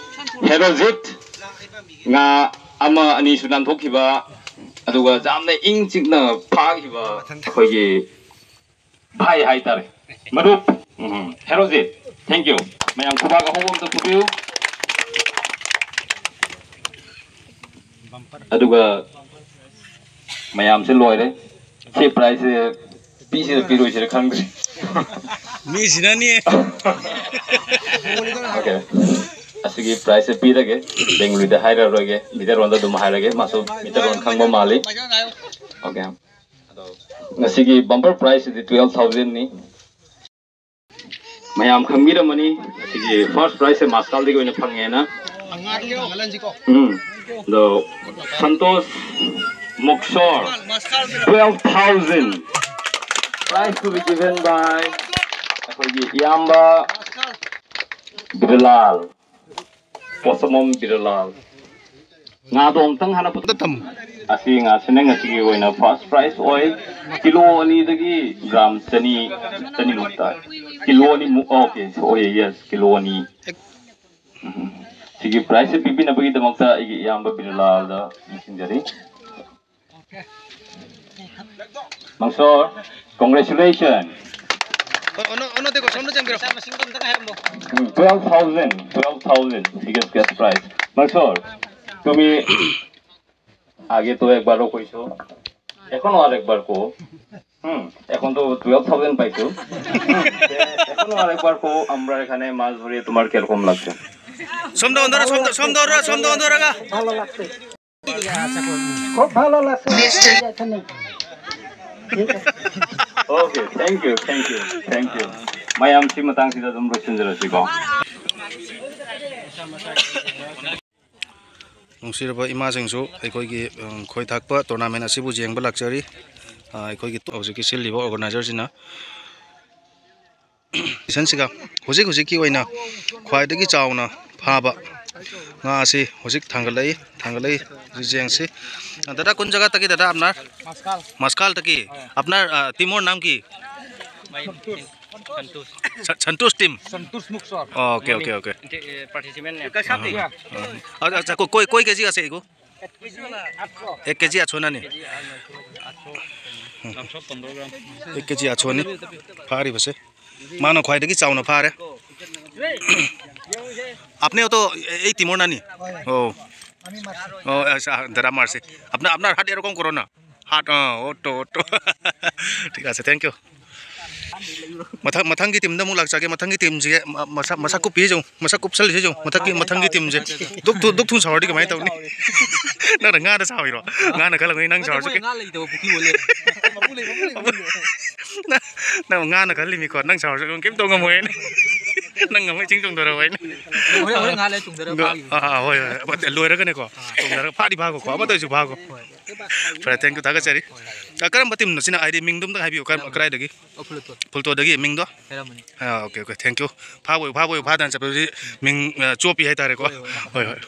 ꯍꯦꯔꯣꯖꯤꯠ, ꯉꯥ ꯑꯃ ꯑꯅꯤꯁꯨ ꯅꯥꯟꯊꯣꯛꯈꯤꯕ, ꯑꯗꯨꯒ ꯌꯥꯝꯅ ꯏꯪ ꯆꯤꯛꯅ ꯐꯥꯈꯤꯕ ꯑꯩꯈꯣꯏꯒꯤ ꯚꯥꯏ ꯍꯥꯏꯇꯥꯔꯦ, ꯃꯔꯨꯞ꯫ ꯎꯝ, ꯍꯦꯔꯣꯖꯤꯠ, thank you꯫ ꯃꯌꯥꯝ ꯈꯨꯕꯥꯛ ꯑꯍꯧꯕ ꯑꯝꯇ ꯈꯨꯕꯤꯌꯨ꯫ ꯑꯗꯨꯒ ꯃꯌꯥꯝꯁꯦ ꯂꯣꯏꯔꯦ꯫ ꯁꯤ prizeꯁꯦ ꯄꯤꯁꯤꯔ ꯄꯤꯔꯣꯏꯁꯤꯔ ꯈꯪꯗ꯭ꯔꯤ꯫ ꯃꯤꯁꯤꯅꯅꯤ꯫ Okay꯫ ꯑꯁꯤꯒꯤ prizeꯁꯦ ꯄꯤꯔꯒꯦ꯫ ꯕꯦꯡꯒꯂꯤꯗ ꯍꯥꯏꯔꯔꯣꯏꯒꯦ, ꯃꯩꯇꯩꯂꯣꯟꯗ ꯑꯗꯨꯝ ꯍꯥꯏꯔꯒꯦ, ꯃꯥꯁꯨ ꯃꯩꯇꯩꯂꯣꯟ ꯈꯪꯕ ꯃꯥꯜꯂꯤ꯫ Okay꯫ ꯑꯗꯣ ꯉꯁꯤꯒꯤ bumper prizeꯁꯤꯗꯤ twelve thousandꯅꯤ꯫ ꯃꯌꯥꯝ ꯈꯪꯕꯤꯔꯝꯃꯅꯤ, ꯑꯁꯤꯒꯤ first prizeꯁꯦ ꯃꯥꯁꯀꯥꯜꯗꯒꯤ ꯑꯣꯏꯅ ꯐꯪꯉꯦꯅ꯫ ꯎꯝ꯫ ꯑꯗꯣ Santosh ꯃꯣꯛꯁꯣꯔ, twelve thousand꯫ Prize to be given by ꯑꯩꯈꯣꯏꯒꯤ ꯏꯌꯥꯝꯕ ꯕꯤꯔꯂꯥꯜ꯫ ꯄꯣꯠꯁꯝꯕꯝ ꯕꯤꯔꯂꯥꯜ꯫ ꯉꯥꯗꯣ ꯑꯝꯇꯪ ꯍꯥꯟꯅ ꯄꯨꯊꯣꯛ-, ꯇꯝ꯫ ꯑꯁꯤ ꯉꯥꯁꯤꯅ ꯉꯁꯤꯒꯤ ꯑꯣꯏꯅ first prize ꯑꯣꯏ꯫ ꯀꯤꯂꯣ ꯑꯅꯤꯗꯒꯤ ꯒ꯭ꯔꯥꯝ ꯆꯅꯤ, ꯆꯅꯤꯃꯨꯛ ꯇꯥꯏ꯫ ꯀꯤꯂꯣ ꯑꯅꯤꯃꯨꯛ, okay, ꯁꯣꯏꯌꯦ, yes, ꯀꯤꯂꯣ ꯑꯅꯤ꯫ ꯎꯝ꯫ ꯁꯤꯒꯤ prizeꯁꯦ ꯄꯤꯕꯤꯅꯕꯒꯤꯗꯃꯛꯇ ꯑꯩꯒꯤ ꯏꯌꯥꯝꯕ ꯕꯤꯔꯂꯥꯜꯗ ꯅꯤꯡꯁꯤꯡꯖꯔꯤ꯫ ꯃꯪꯁꯣꯔ, congratulations꯫ ꯑꯣ, ꯑꯣꯅꯣ, ꯑꯣꯅꯣ, ꯇꯦꯀꯣ, ꯁꯣꯝꯗ ꯆꯪꯕꯤꯔꯣ꯫ ꯎꯝ, twelve thousand, twelve thousand, biggest cash prize। Mansoor, তুমি আগে তো একবারও কইছো, এখন আর একবার কো। হুম, এখন তো twelve thousand পাইছো। হুম, এখনো আর একবার কো, আমরা এখানে মাছ ধরে তোমার কিরকম লাগছে? সোমদা অন্ধরা, সোমদা, সোমদা অন্ধরা, সোমদা অন্ধরা। ভালো লাগছে। খুব ভালো লাগছে। এখানে। ঠিক আছে। Okay, thank you, thank you, thank you꯫ ꯃꯌꯥꯝꯁꯤ ꯃꯇꯥꯡꯁꯤꯗ ꯑꯗꯨꯝ ꯂꯣꯏꯁꯤꯟꯖꯔꯁꯤꯀꯣ꯫ ꯅꯨꯡꯁꯤꯔꯕ ꯏꯃꯥꯁꯤꯡꯁꯨ ꯑꯩꯈꯣꯏꯒꯤ, ꯎꯝ, ꯈꯣꯏ ꯊꯥꯛꯄ tournament ꯑꯁꯤꯕꯨ ꯌꯦꯡꯕ ꯂꯥꯛꯆꯔꯤ꯫ ꯑ, ꯑꯩꯈꯣꯏꯒꯤ ꯍꯧꯖꯤꯛꯀꯤ ꯁꯤꯜꯂꯤꯕ organizerꯁꯤꯅ꯫ ꯁꯤꯖꯟꯁꯤꯒ ꯍꯧꯖꯤꯛ ꯍꯧꯖꯤꯛꯀꯤ ꯑꯣꯏꯅ ꯈ꯭ꯋꯥꯏꯗꯒꯤ ꯆꯥꯎꯅ ꯐꯥꯕ ꯉꯥ ꯑꯁꯤ ꯍꯧꯖꯤꯛ ꯊꯥꯡꯒꯠꯂꯛꯏ, ꯊꯥꯡꯒꯠꯂꯛꯏ꯫ ꯍꯧꯖꯤꯛ ꯌꯦꯡꯁꯤ꯫ ꯗꯥꯗꯥ, ꯀꯣꯟ ꯖꯒꯥ ꯇꯒꯤ ꯗꯥꯗꯥ ꯑꯞꯅꯥꯔ? ꯃꯁꯀꯥꯜ꯫ ꯃꯁꯀꯥꯜ ꯇꯒꯤ꯫ ꯍꯣꯏ꯫ ꯑꯞꯅꯥꯔ, ꯑ, ꯇꯤꯝ ꯑꯣꯔ ꯅꯥꯝ ꯀꯤ? ꯁꯟꯇꯣꯁ꯫ ꯁꯟꯇꯣꯁ ꯇꯤꯝ? ꯁꯟꯇꯣꯁ ꯃꯨꯛꯁꯣꯔ꯫ Okay, okay, okay. ꯄꯥꯔꯇꯤꯁꯤꯄꯦꯟꯅꯦ꯫ ꯑ, ꯑ, ꯀꯣꯏ, ꯀꯣꯏ ꯀꯦꯖꯤ ꯑꯁꯦ ꯏꯒꯣ? ꯑꯦꯛ ꯀꯦꯖꯤ ꯑꯥꯠ ꯁꯣ ꯅꯥꯅꯤ꯫ ꯑꯦꯛ ꯀꯦꯖꯤ ꯑꯥꯠ ꯁꯣꯅꯤ ꯐꯥꯔꯤꯕꯁꯦ꯫ ꯃꯥꯅ ꯈ꯭ꯋꯥꯏꯗꯒꯤ ꯆꯥꯎꯅ ꯐꯥꯔꯦ꯫ আপনিও তো এই টিমর নানি? ও। ও, আচ্ছা, দাদা মারছে। আপনার, আপনার হাত এরকম করো না। ꯍꯥꯠ, ꯑꯥ, ꯑꯣꯠꯇꯣ, ꯑꯣꯠꯇꯣ꯫ ꯊꯤꯛ ꯇꯥꯁꯦ, thank you꯫ ꯃꯊꯪ, ꯃꯊꯪꯒꯤ ꯇꯤꯝꯗ ꯑꯃꯨꯛ ꯂꯥꯛꯆꯒꯦ꯫ ꯃꯊꯪꯒꯤ ꯇꯤꯝꯁꯦ ꯃ-, ꯃꯁꯛ, ꯃꯁꯛ ꯀꯨꯞꯄꯤꯁꯦ ꯌꯦꯡꯉꯨ, ꯃꯁꯛ ꯀꯨꯞꯁꯜꯂꯤꯁꯦ ꯌꯦꯡꯉꯨ꯫ ꯃꯊꯛꯀꯤ, ꯃꯊꯪꯒꯤ ꯇꯤꯝꯁꯦ꯫ ꯗꯨꯛ ꯊꯨ-, ꯗꯨꯛ ꯊꯨꯅ ꯁꯥꯎꯔꯗꯤ ꯀꯃꯥꯏꯅ ꯇꯧꯅꯤ? ꯅꯪꯅ ꯉꯥꯗ ꯁꯥꯎꯔꯤꯔꯣ? ꯉꯥꯅ ꯈꯜꯂꯝꯒꯅꯤ, ꯅꯪ ꯅꯠꯇꯦ, ꯁꯥꯎꯔꯁꯨ ꯃꯣꯏ ꯀꯩ-, ꯉꯥ ꯂꯩꯇꯕ ꯄꯨꯈ꯭ꯔꯤ ꯑꯣꯏ ꯂꯩꯔꯝꯃꯦ꯫ ꯅꯪ, ꯅꯪ ꯉꯥꯅ ꯈꯜꯂꯤꯃꯤꯀꯣ, ꯅꯪ ꯁꯥꯎꯔꯁꯨ ꯀꯩꯝ ꯇꯧ ꯉꯝꯃꯣꯏ ꯍꯥꯏꯅ꯫ ꯅꯪ ꯉꯝꯃꯣꯏ, ꯆꯤꯡ ꯆꯣꯡꯊꯔꯛꯑꯣ ꯍꯥꯏꯅ꯫ ꯍꯣꯔꯦꯟ, ꯍꯣꯔꯦꯟ ꯉꯥ ꯂꯩꯔ ꯆꯣꯡꯊꯔꯒ ꯑꯗꯣ, ꯐꯥꯈꯤꯕ꯫ ꯑꯥ, ꯑꯥ, ꯍꯣꯏ, ꯍꯣꯏ꯫ ꯂꯣꯏꯔꯒꯅꯦꯀꯣ, ꯑꯥ꯫ ꯆꯣꯡꯊꯔꯒ ꯐꯥꯗꯤ ꯐꯥꯈꯣꯀꯣ, ꯑꯃꯠꯇ ꯑꯣꯏꯁꯨ ꯐꯥꯈꯣ꯫ ꯍꯣꯏ꯫ ꯐꯔꯦ, thank you, ꯊꯥꯒꯠꯆꯔꯤ꯫ ꯑ, ꯀꯔꯝꯕ ꯇꯤꯝꯅꯣ ꯁꯤꯅ? ꯍꯥꯏꯗꯤ ꯃꯤꯡꯗꯣ ꯑꯝꯇ ꯍꯥꯏꯕꯤꯌꯨ, ꯀꯔꯝ-, ꯀꯗꯥꯏꯗꯒꯤ? ꯑꯣ, ꯐꯨꯜꯇꯣꯟ꯫ ꯐꯨꯜꯇꯣꯟꯗꯒꯤ ꯃꯤꯡꯗꯣ? ꯍꯦꯔꯥꯃꯣꯅꯤ꯫ ꯑꯥ, okay, okay, thank you꯫ ꯐꯥꯕꯣꯏ, ꯐꯥꯕꯣꯏ, ꯐꯥꯗꯅ ꯆꯠꯄꯗꯨꯗꯤ ꯃꯤꯡ, ꯑ, ꯆꯣꯞꯄꯤ ꯍꯥꯏꯇꯥꯔꯦꯀꯣ꯫ ꯍꯣꯏ, ꯍꯣꯏ, ꯍꯣꯏ꯫ ꯍꯣꯏ, ꯍꯣꯏ꯫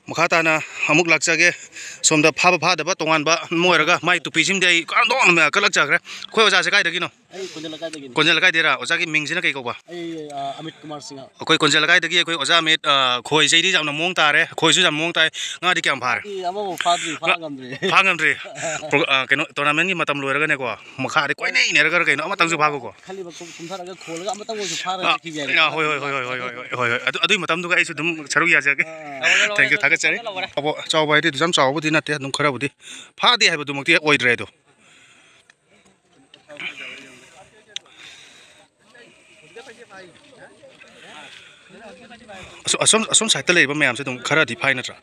ꯃꯈꯥ ꯇꯥꯅ ꯑꯃꯨꯛ ꯂꯥꯛꯆꯒꯦ꯫ ꯁꯣꯝꯗ ꯐꯥꯕ ꯐꯥꯗꯕ ꯇꯣꯉꯥꯟꯕ ꯑꯃ ꯑꯣꯏꯔꯒ ꯃꯥꯏ ꯇꯨꯄꯤꯁꯤꯃꯗꯤ ꯑꯩ ꯀꯥꯟꯗꯣꯛꯅ ꯀꯜꯂꯛꯆꯈ꯭ꯔꯦ꯫ ꯑꯩꯈꯣꯏ ꯑꯣꯖꯥꯁꯦ ꯀꯥꯏꯗꯒꯤꯅꯣ? ꯑꯩ ꯀꯣꯟꯖꯦꯜ ꯂꯩꯀꯥꯏꯗꯒꯤꯅꯤ꯫ ꯀꯣꯟꯖꯦꯜ ꯂꯩꯀꯥꯏꯗꯩꯔꯥ? ꯑꯣꯖꯥꯒꯤ ꯃꯤꯡꯁꯤꯅ ꯀꯩ ꯀꯧꯕ? ꯑꯩ, ꯑ, ꯑꯃꯤꯠ ꯀꯨꯃꯥꯔ ꯁꯤꯡꯍ꯫ ꯑꯩꯈꯣꯏ ꯀꯣꯟꯖꯦꯜ ꯂꯩꯀꯥꯏꯗꯒꯤ ꯑꯩꯈꯣꯏ ꯑꯣꯖꯥ ꯑꯃꯤꯠ, ꯑ, ꯈꯣꯏ ꯆꯩꯗꯤ ꯌꯥꯝꯅ ꯃꯑꯣꯡ ꯇꯥꯔꯦ, ꯈꯣꯏꯁꯨ ꯌꯥꯝ ꯃꯑꯣꯡ ꯇꯥꯏ꯫ ꯉꯥꯗꯤ ꯀꯌꯥꯝ ꯐꯥꯔꯦ? ꯑꯩ ꯑꯃꯐꯥꯎ ꯐꯥꯗ꯭ꯔꯤ, ꯐꯥ ꯉꯥ-, ꯉꯝꯗ꯭ꯔꯤ꯫ ꯐꯥ ꯉꯝꯗ꯭ꯔꯤ꯫ ꯄ꯭ꯔꯣ-, ꯑ, ꯀꯩꯅꯣ, tournamentꯀꯤ ꯃꯇꯝ ꯂꯣꯏꯔꯒꯅꯦꯀꯣ, ꯃꯈꯥꯗꯤ ꯀꯣꯏꯅꯩ ꯅꯩꯔꯒ ꯀꯩꯅꯣ ꯑꯃꯇꯪꯁꯨ ꯐꯥꯈꯣꯀꯣ꯫ ꯈꯜꯂꯤꯕ ꯀꯨꯝ-, ꯀꯨꯝꯊꯔꯒ ꯈꯣꯜꯂꯒ ꯑꯃꯇꯪ ꯑꯣꯏꯔꯁꯨ ꯐꯥꯔꯒ ꯑ, ꯆꯠꯈꯤꯕ ꯌꯥꯏꯅ꯫ ꯑ, ꯍꯣꯏ, ꯍꯣꯏ꯫ ꯑꯗꯨ ꯑꯗꯨꯒꯤ ꯃꯇꯝꯗꯨꯒ ꯑꯩꯁꯨ ꯑꯗꯨꯝ ꯁꯔꯨꯛ ꯌꯥꯖꯒꯦ꯫ ꯑ, ꯑ꯫ Thank you, ꯊꯥꯒꯠꯆꯔꯤ꯫ ꯆꯥꯎꯕ, ꯆꯥꯎꯕ ꯍꯥꯏꯗꯤ ꯑꯗꯨ ꯌꯥꯝ ꯆꯥꯎꯕꯗꯤ ꯅꯠꯇꯦ, ꯑꯗꯨꯝ ꯈꯔꯕꯨꯗꯤ ꯐꯥꯗꯦ ꯍꯥꯏꯕꯗꯨꯃꯛꯇꯤ ꯑꯣꯏꯗ꯭ꯔꯦ ꯑꯗꯣ꯫ ꯑꯁꯣ-, ꯑꯁꯣꯝ, ꯑꯁꯣꯝ sideꯇ ꯂꯩꯔꯤꯕ ꯃꯌꯥꯝꯁꯦ ꯑꯗꯨꯝ ꯈꯔꯗꯤ ꯐꯥꯏ ꯅꯠꯇ꯭ꯔꯥ?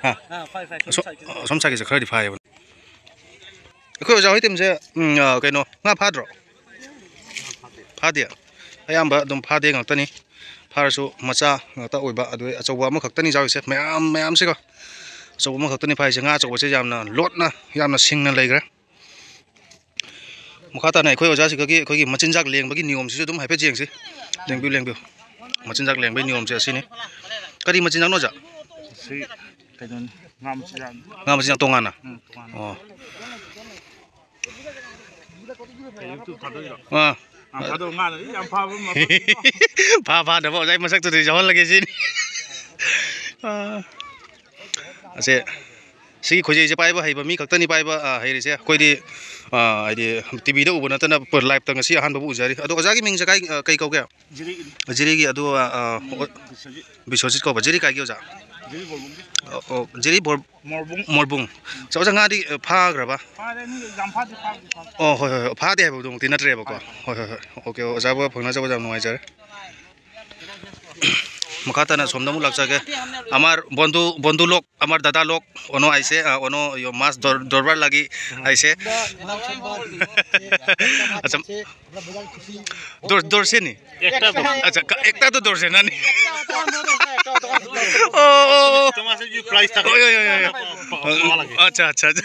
ꯍꯥ? ꯑꯥ, ꯐꯥꯏ, ꯐꯥꯏ, ꯑꯁꯣꯝ ꯑꯁꯣꯝ sideꯀꯤꯁꯦ꯫ ꯑꯁꯣꯝ sideꯀꯤꯁꯦ ꯈꯔꯗꯤ ꯐꯥꯏꯌꯦꯕ꯫ ꯑꯩꯈꯣꯏ ꯑꯣꯖꯥ ꯍꯣꯏ teamꯁꯦ, ꯎꯝ, ꯑ, ꯀꯩꯅꯣ, ꯉꯥ ꯐꯥꯗ꯭ꯔꯣ? ꯐꯥꯗꯦ꯫ ꯑꯌꯥꯝꯕ ꯑꯗꯨꯝ ꯐꯥꯗꯦ ꯉꯥꯛꯇꯅꯤ꯫ ꯐꯥꯔꯁꯨ ꯃꯆꯥ ꯉꯥꯛꯇ ꯑꯣꯏꯕ, ꯑꯗꯨ ꯑꯆꯧꯕ ꯑꯃꯈꯛꯇꯅꯤ ꯌꯥꯎꯔꯤꯁꯦ꯫ ꯃꯌꯥꯝ, ꯃꯌꯥꯝꯁꯤꯒ ꯑꯆꯧꯕ ꯑꯃꯈꯛꯇꯅꯤ ꯐꯥꯏꯁꯦ꯫ ꯉꯥ ꯑꯆꯧꯕꯁꯦ ꯌꯥꯝꯅ ꯂꯣꯠꯅ, ꯌꯥꯝꯅ ꯁꯤꯡꯅ ꯂꯩꯈ꯭ꯔꯦ꯫ ꯃꯈꯥ ꯇꯥꯅ ꯑꯩꯈꯣꯏ ꯑꯣꯖꯥꯁꯤꯡꯒꯤ ꯑꯩꯈꯣꯏꯒꯤ ꯃꯆꯤꯟꯖꯥꯛ ꯂꯦꯡꯕꯒꯤ ꯅꯤꯌꯣꯝꯁꯤꯁꯨ ꯑꯗꯨꯝ ꯍꯥꯏꯐꯦꯠ ꯌꯦꯡꯁꯤ꯫ ꯂꯦꯡꯕꯤꯌꯨ, ꯂꯦꯡꯕꯤꯌꯨ꯫ ꯃꯆꯤꯟꯖꯥꯛ ꯂꯦꯡꯕꯒꯤ ꯅꯤꯌꯣꯝꯁꯦ ꯑꯁꯤꯅꯤ꯫ ꯀꯔꯤ ꯃꯆꯤꯟꯖꯥꯛꯅꯣ, ꯑꯣꯖꯥ? ꯁꯤ ꯀꯩꯅꯣꯅꯤ, ꯉꯥ ꯃꯆꯤꯟꯖꯥꯛꯅꯤ꯫ ꯉꯥ ꯃꯆꯤꯟꯖꯥꯛ ꯇꯣꯉꯥꯟꯅ? ꯎꯝ, ꯇꯣꯉꯥꯟꯅ꯫ ꯑꯣ꯫ ꯍꯌꯦꯡ ꯇꯨ ꯊꯥꯗꯣꯛꯏꯔꯣ? ꯑꯥ꯫ ꯌꯥꯝ ꯊꯥꯗꯣꯛ, ꯉꯥꯅ ꯌꯥꯝ ꯐꯥꯕ ꯃꯐꯝꯅꯤꯀꯣ꯫ ꯐꯥ ꯐꯥꯗꯕ ꯑꯣꯖꯥꯒꯤ ꯃꯁꯛꯇꯨꯗꯤ ꯌꯥꯎꯍꯜꯂꯒꯦ ꯁꯤꯅꯤ꯫ ꯑꯥ꯫ ꯑꯁꯦ, ꯁꯤꯒꯤ ꯈꯣꯏꯖꯩꯁꯦ ꯄꯥꯏꯕ ꯍꯩꯕ ꯃꯤ ꯈꯛꯇꯅꯤ ꯄꯥꯏꯕ, ꯑ, ꯍꯩꯔꯤꯁꯦ꯫ ꯑꯩꯈꯣꯏꯗꯤ, ꯑ, ꯍꯥꯏꯗꯤ, TVꯗ ꯎꯕ ꯅꯠꯇꯅ ꯄ-, liveꯇ ꯉꯁꯤ ꯑꯍꯥꯟꯕꯕꯨ ꯎꯖꯔꯤ꯫ ꯑꯗꯣ ꯑꯣꯖꯥꯒꯤ ꯃꯤꯡꯁꯦ ꯀꯥꯏ, ꯑ, ꯀꯩ ꯀꯧꯒꯦ? ꯖꯤꯔꯤꯒꯤꯅꯤ꯫ ꯖꯤꯔꯤꯒꯤ ꯑꯗꯨ, ꯑ, ꯑ, ꯎꯝ, ꯑꯣ-, ꯕꯤꯁ꯭ꯋꯖꯤꯠ꯫ ꯕꯤꯁ꯭ꯋꯖꯤꯠ ꯀꯧꯕ꯫ ꯖꯤꯔꯤ ꯀꯥꯏꯒꯤ ꯑꯣꯖꯥ? ꯑꯣ, ꯑꯣ, ꯖꯤꯔꯤ ꯕꯣꯔ-, ꯃꯣꯔꯕꯨꯡ꯫ ꯃꯣꯔꯕꯨꯡ꯫ ꯑꯣꯖꯥ, ꯉꯥꯗꯤ, ꯑ, ꯐꯥꯈ꯭ꯔꯕ? ꯐꯥꯔꯦ, ꯃꯤ ꯌꯥꯝ ꯐꯥꯗꯦ, ꯐꯥꯗꯦ, ꯐꯥꯗꯦ꯫ ꯑꯣ, ꯍꯣꯏ, ꯍꯣꯏ, ꯍꯣꯏ꯫ ꯐꯥꯗꯦ ꯍꯥꯏꯕꯗꯨꯃꯛꯇꯤ ꯅꯠꯇ꯭ꯔꯦꯕꯀꯣ꯫ ꯍꯣꯏ, ꯍꯣꯏ, ꯍꯣꯏ꯫ ꯑꯣꯀꯦ, ꯑꯣꯖꯥꯕꯨ ꯐꯪꯅꯖꯕꯗ ꯌꯥꯝ ꯅꯨꯡꯉꯥꯏꯖꯔꯦ꯫ ꯃꯈꯥ ꯇꯥꯅ ꯁꯣꯝꯗ ꯑꯃꯨꯛ ꯂꯥꯛꯆꯒꯦ꯫ ꯑꯃꯔ ꯕꯣꯟꯗꯨ, ꯕꯣꯟꯗꯨ ꯂꯣꯛ, ꯑꯃꯔ ꯗꯥꯗꯥ ꯂꯣꯛ, ꯑꯣꯅꯣ ꯑꯥꯏꯁꯦ, ꯑ, ꯑꯣꯅꯣ ꯌꯣ ꯃꯥꯁ ꯗꯣꯔ-, ꯗꯣꯔꯕꯥꯔ ꯂꯥꯒꯤ ꯑꯥꯏꯁꯦ꯫ ꯑꯆꯝ-, ꯗꯣꯔ-, ꯗꯣꯔꯁꯦꯅꯤ? একটা তো। আচ্ছা, কা-, একটা তো দর্শে নানি। ও, ও, ও। তোমার কাছে যদি প্রাইস থাকে, ওই, ওই, ওই, ওই। পাওয়া লাগে। আচ্ছা, আচ্ছা, আচ্ছা।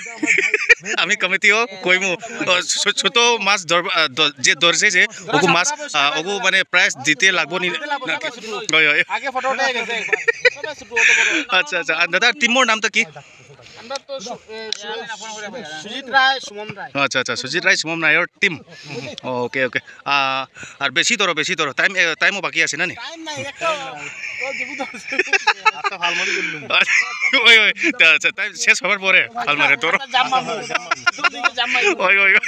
আমি কমিটিও কইমু। ও, ছো-, ছোট মাছ ধরবা, আ, দ-, যে ধরছে যে, ওগু মাছ, আ, ওগু মানে প্রাইস দিতে লাগবো নি? নাকি? ওই, ওই। আগে ফটো উঠে গেছে একবার। আচ্ছা, আচ্ছা। আর দাদা, টিমর নামটা কি? আমরা তো সু-, এ, সু-, সুজিত রায়, সুমন রায়। আচ্ছা, আচ্ছা, সুজিত রায়, সুমন রায়র টিম। ওকে, ওকে। আ, আর বেশি ধরো, বেশি ধরো। টাইম, এ, টাইমও বাকি আছে না নি? টাইম নাই, একটা, ও, যেবু ধরছে। আচ্ছা, ওই, ওই। তা, আচ্ছা, টাইম শেষ হওয়ার পরে হাল মারে ধরো। জাম্মা মারবো। দুদিকে জাম্মা মারবো। ওই, ওই, ওই।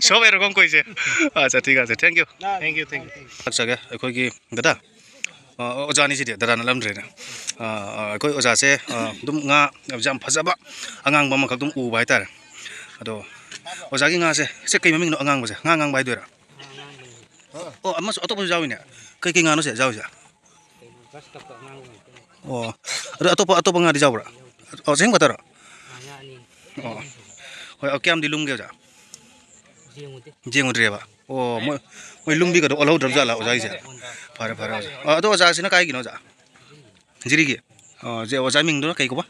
সব এরকম কইছে। আচ্ছা, ঠিক আছে। Thank you. Thank you, thank you. ꯑꯣꯖꯥꯒ ꯑꯩꯈꯣꯏꯒꯤ ꯗꯗꯥ, ꯑ, ꯑꯣꯖꯥꯅꯤ ꯁꯤꯗꯤ, ꯗꯗꯥ ꯅꯠꯂꯝꯗ꯭ꯔꯦꯅꯦ꯫ ꯑ, ꯑ, ꯑꯩꯈꯣꯏ ꯑꯣꯖꯥꯁꯦ, ꯑ, ꯑꯗꯨꯝ ꯉꯥ ꯌꯥꯝ ꯐꯖꯕ, ꯑꯉꯥꯡꯕ ꯑꯃꯈꯛ ꯑꯗꯨꯝ ꯎꯕ ꯍꯥꯏꯇꯥꯔꯦ꯫ ꯑꯗꯣ ꯑꯣꯖꯥꯒꯤ ꯉꯥꯁꯦ, ꯁꯦ ꯀꯩ ꯃꯃꯤꯡꯅꯣ ꯑꯉꯥꯡꯕꯁꯦ? ꯉꯥ ꯑꯉꯥꯡꯕ ꯍꯥꯏꯗꯣꯏꯔꯥ? ꯑꯣ, ꯑꯃꯁꯨ ꯑꯇꯣꯞꯄꯁꯨ ꯌꯥꯎꯏꯅꯦ꯫ ꯀꯩ ꯀꯩ ꯉꯥꯅꯣ ꯁꯦ ꯌꯥꯎꯔꯤꯁꯦ? ꯑꯣ, ꯑꯗꯣ ꯑꯇꯣꯞꯄ, ꯑꯇꯣꯞꯄ ꯉꯥꯗꯤ ꯌꯥꯎꯕ꯭ꯔꯥ? ꯑꯣ, ꯆꯍꯤꯡ ꯈꯛꯇꯔꯣ? ꯑꯣ, ꯍꯣꯏ, ꯑꯣ, ꯀꯌꯥꯝꯗꯤ ꯂꯨꯝꯒꯦ ꯑꯣꯖꯥ? ꯌꯦꯡꯉꯨꯗ꯭ꯔꯤꯑꯕ꯫ ꯑꯣ, ꯃꯣꯏ, ꯃꯣꯏ ꯂꯨꯝꯕꯤꯒꯗꯣ ꯑꯣꯜꯍꯧꯗ꯭ꯔꯕ ꯖꯥꯠꯂꯥ ꯑꯣꯖꯥꯒꯤꯁꯦ? ꯐꯔꯦ, ꯐꯔꯦ, ꯑꯣꯖꯥ꯫ ꯑ, ꯑꯗꯣ ꯑꯣꯖꯥꯁꯤꯅ ꯀꯥꯏꯒꯤꯅꯣ ꯑꯣꯖꯥ? ꯖꯤꯔꯤꯒꯤ? ꯑꯣ, ꯖꯦ-, ꯑꯣꯖꯥ ꯃꯤꯡꯗꯨꯅ ꯀꯩ ꯀꯧꯕ?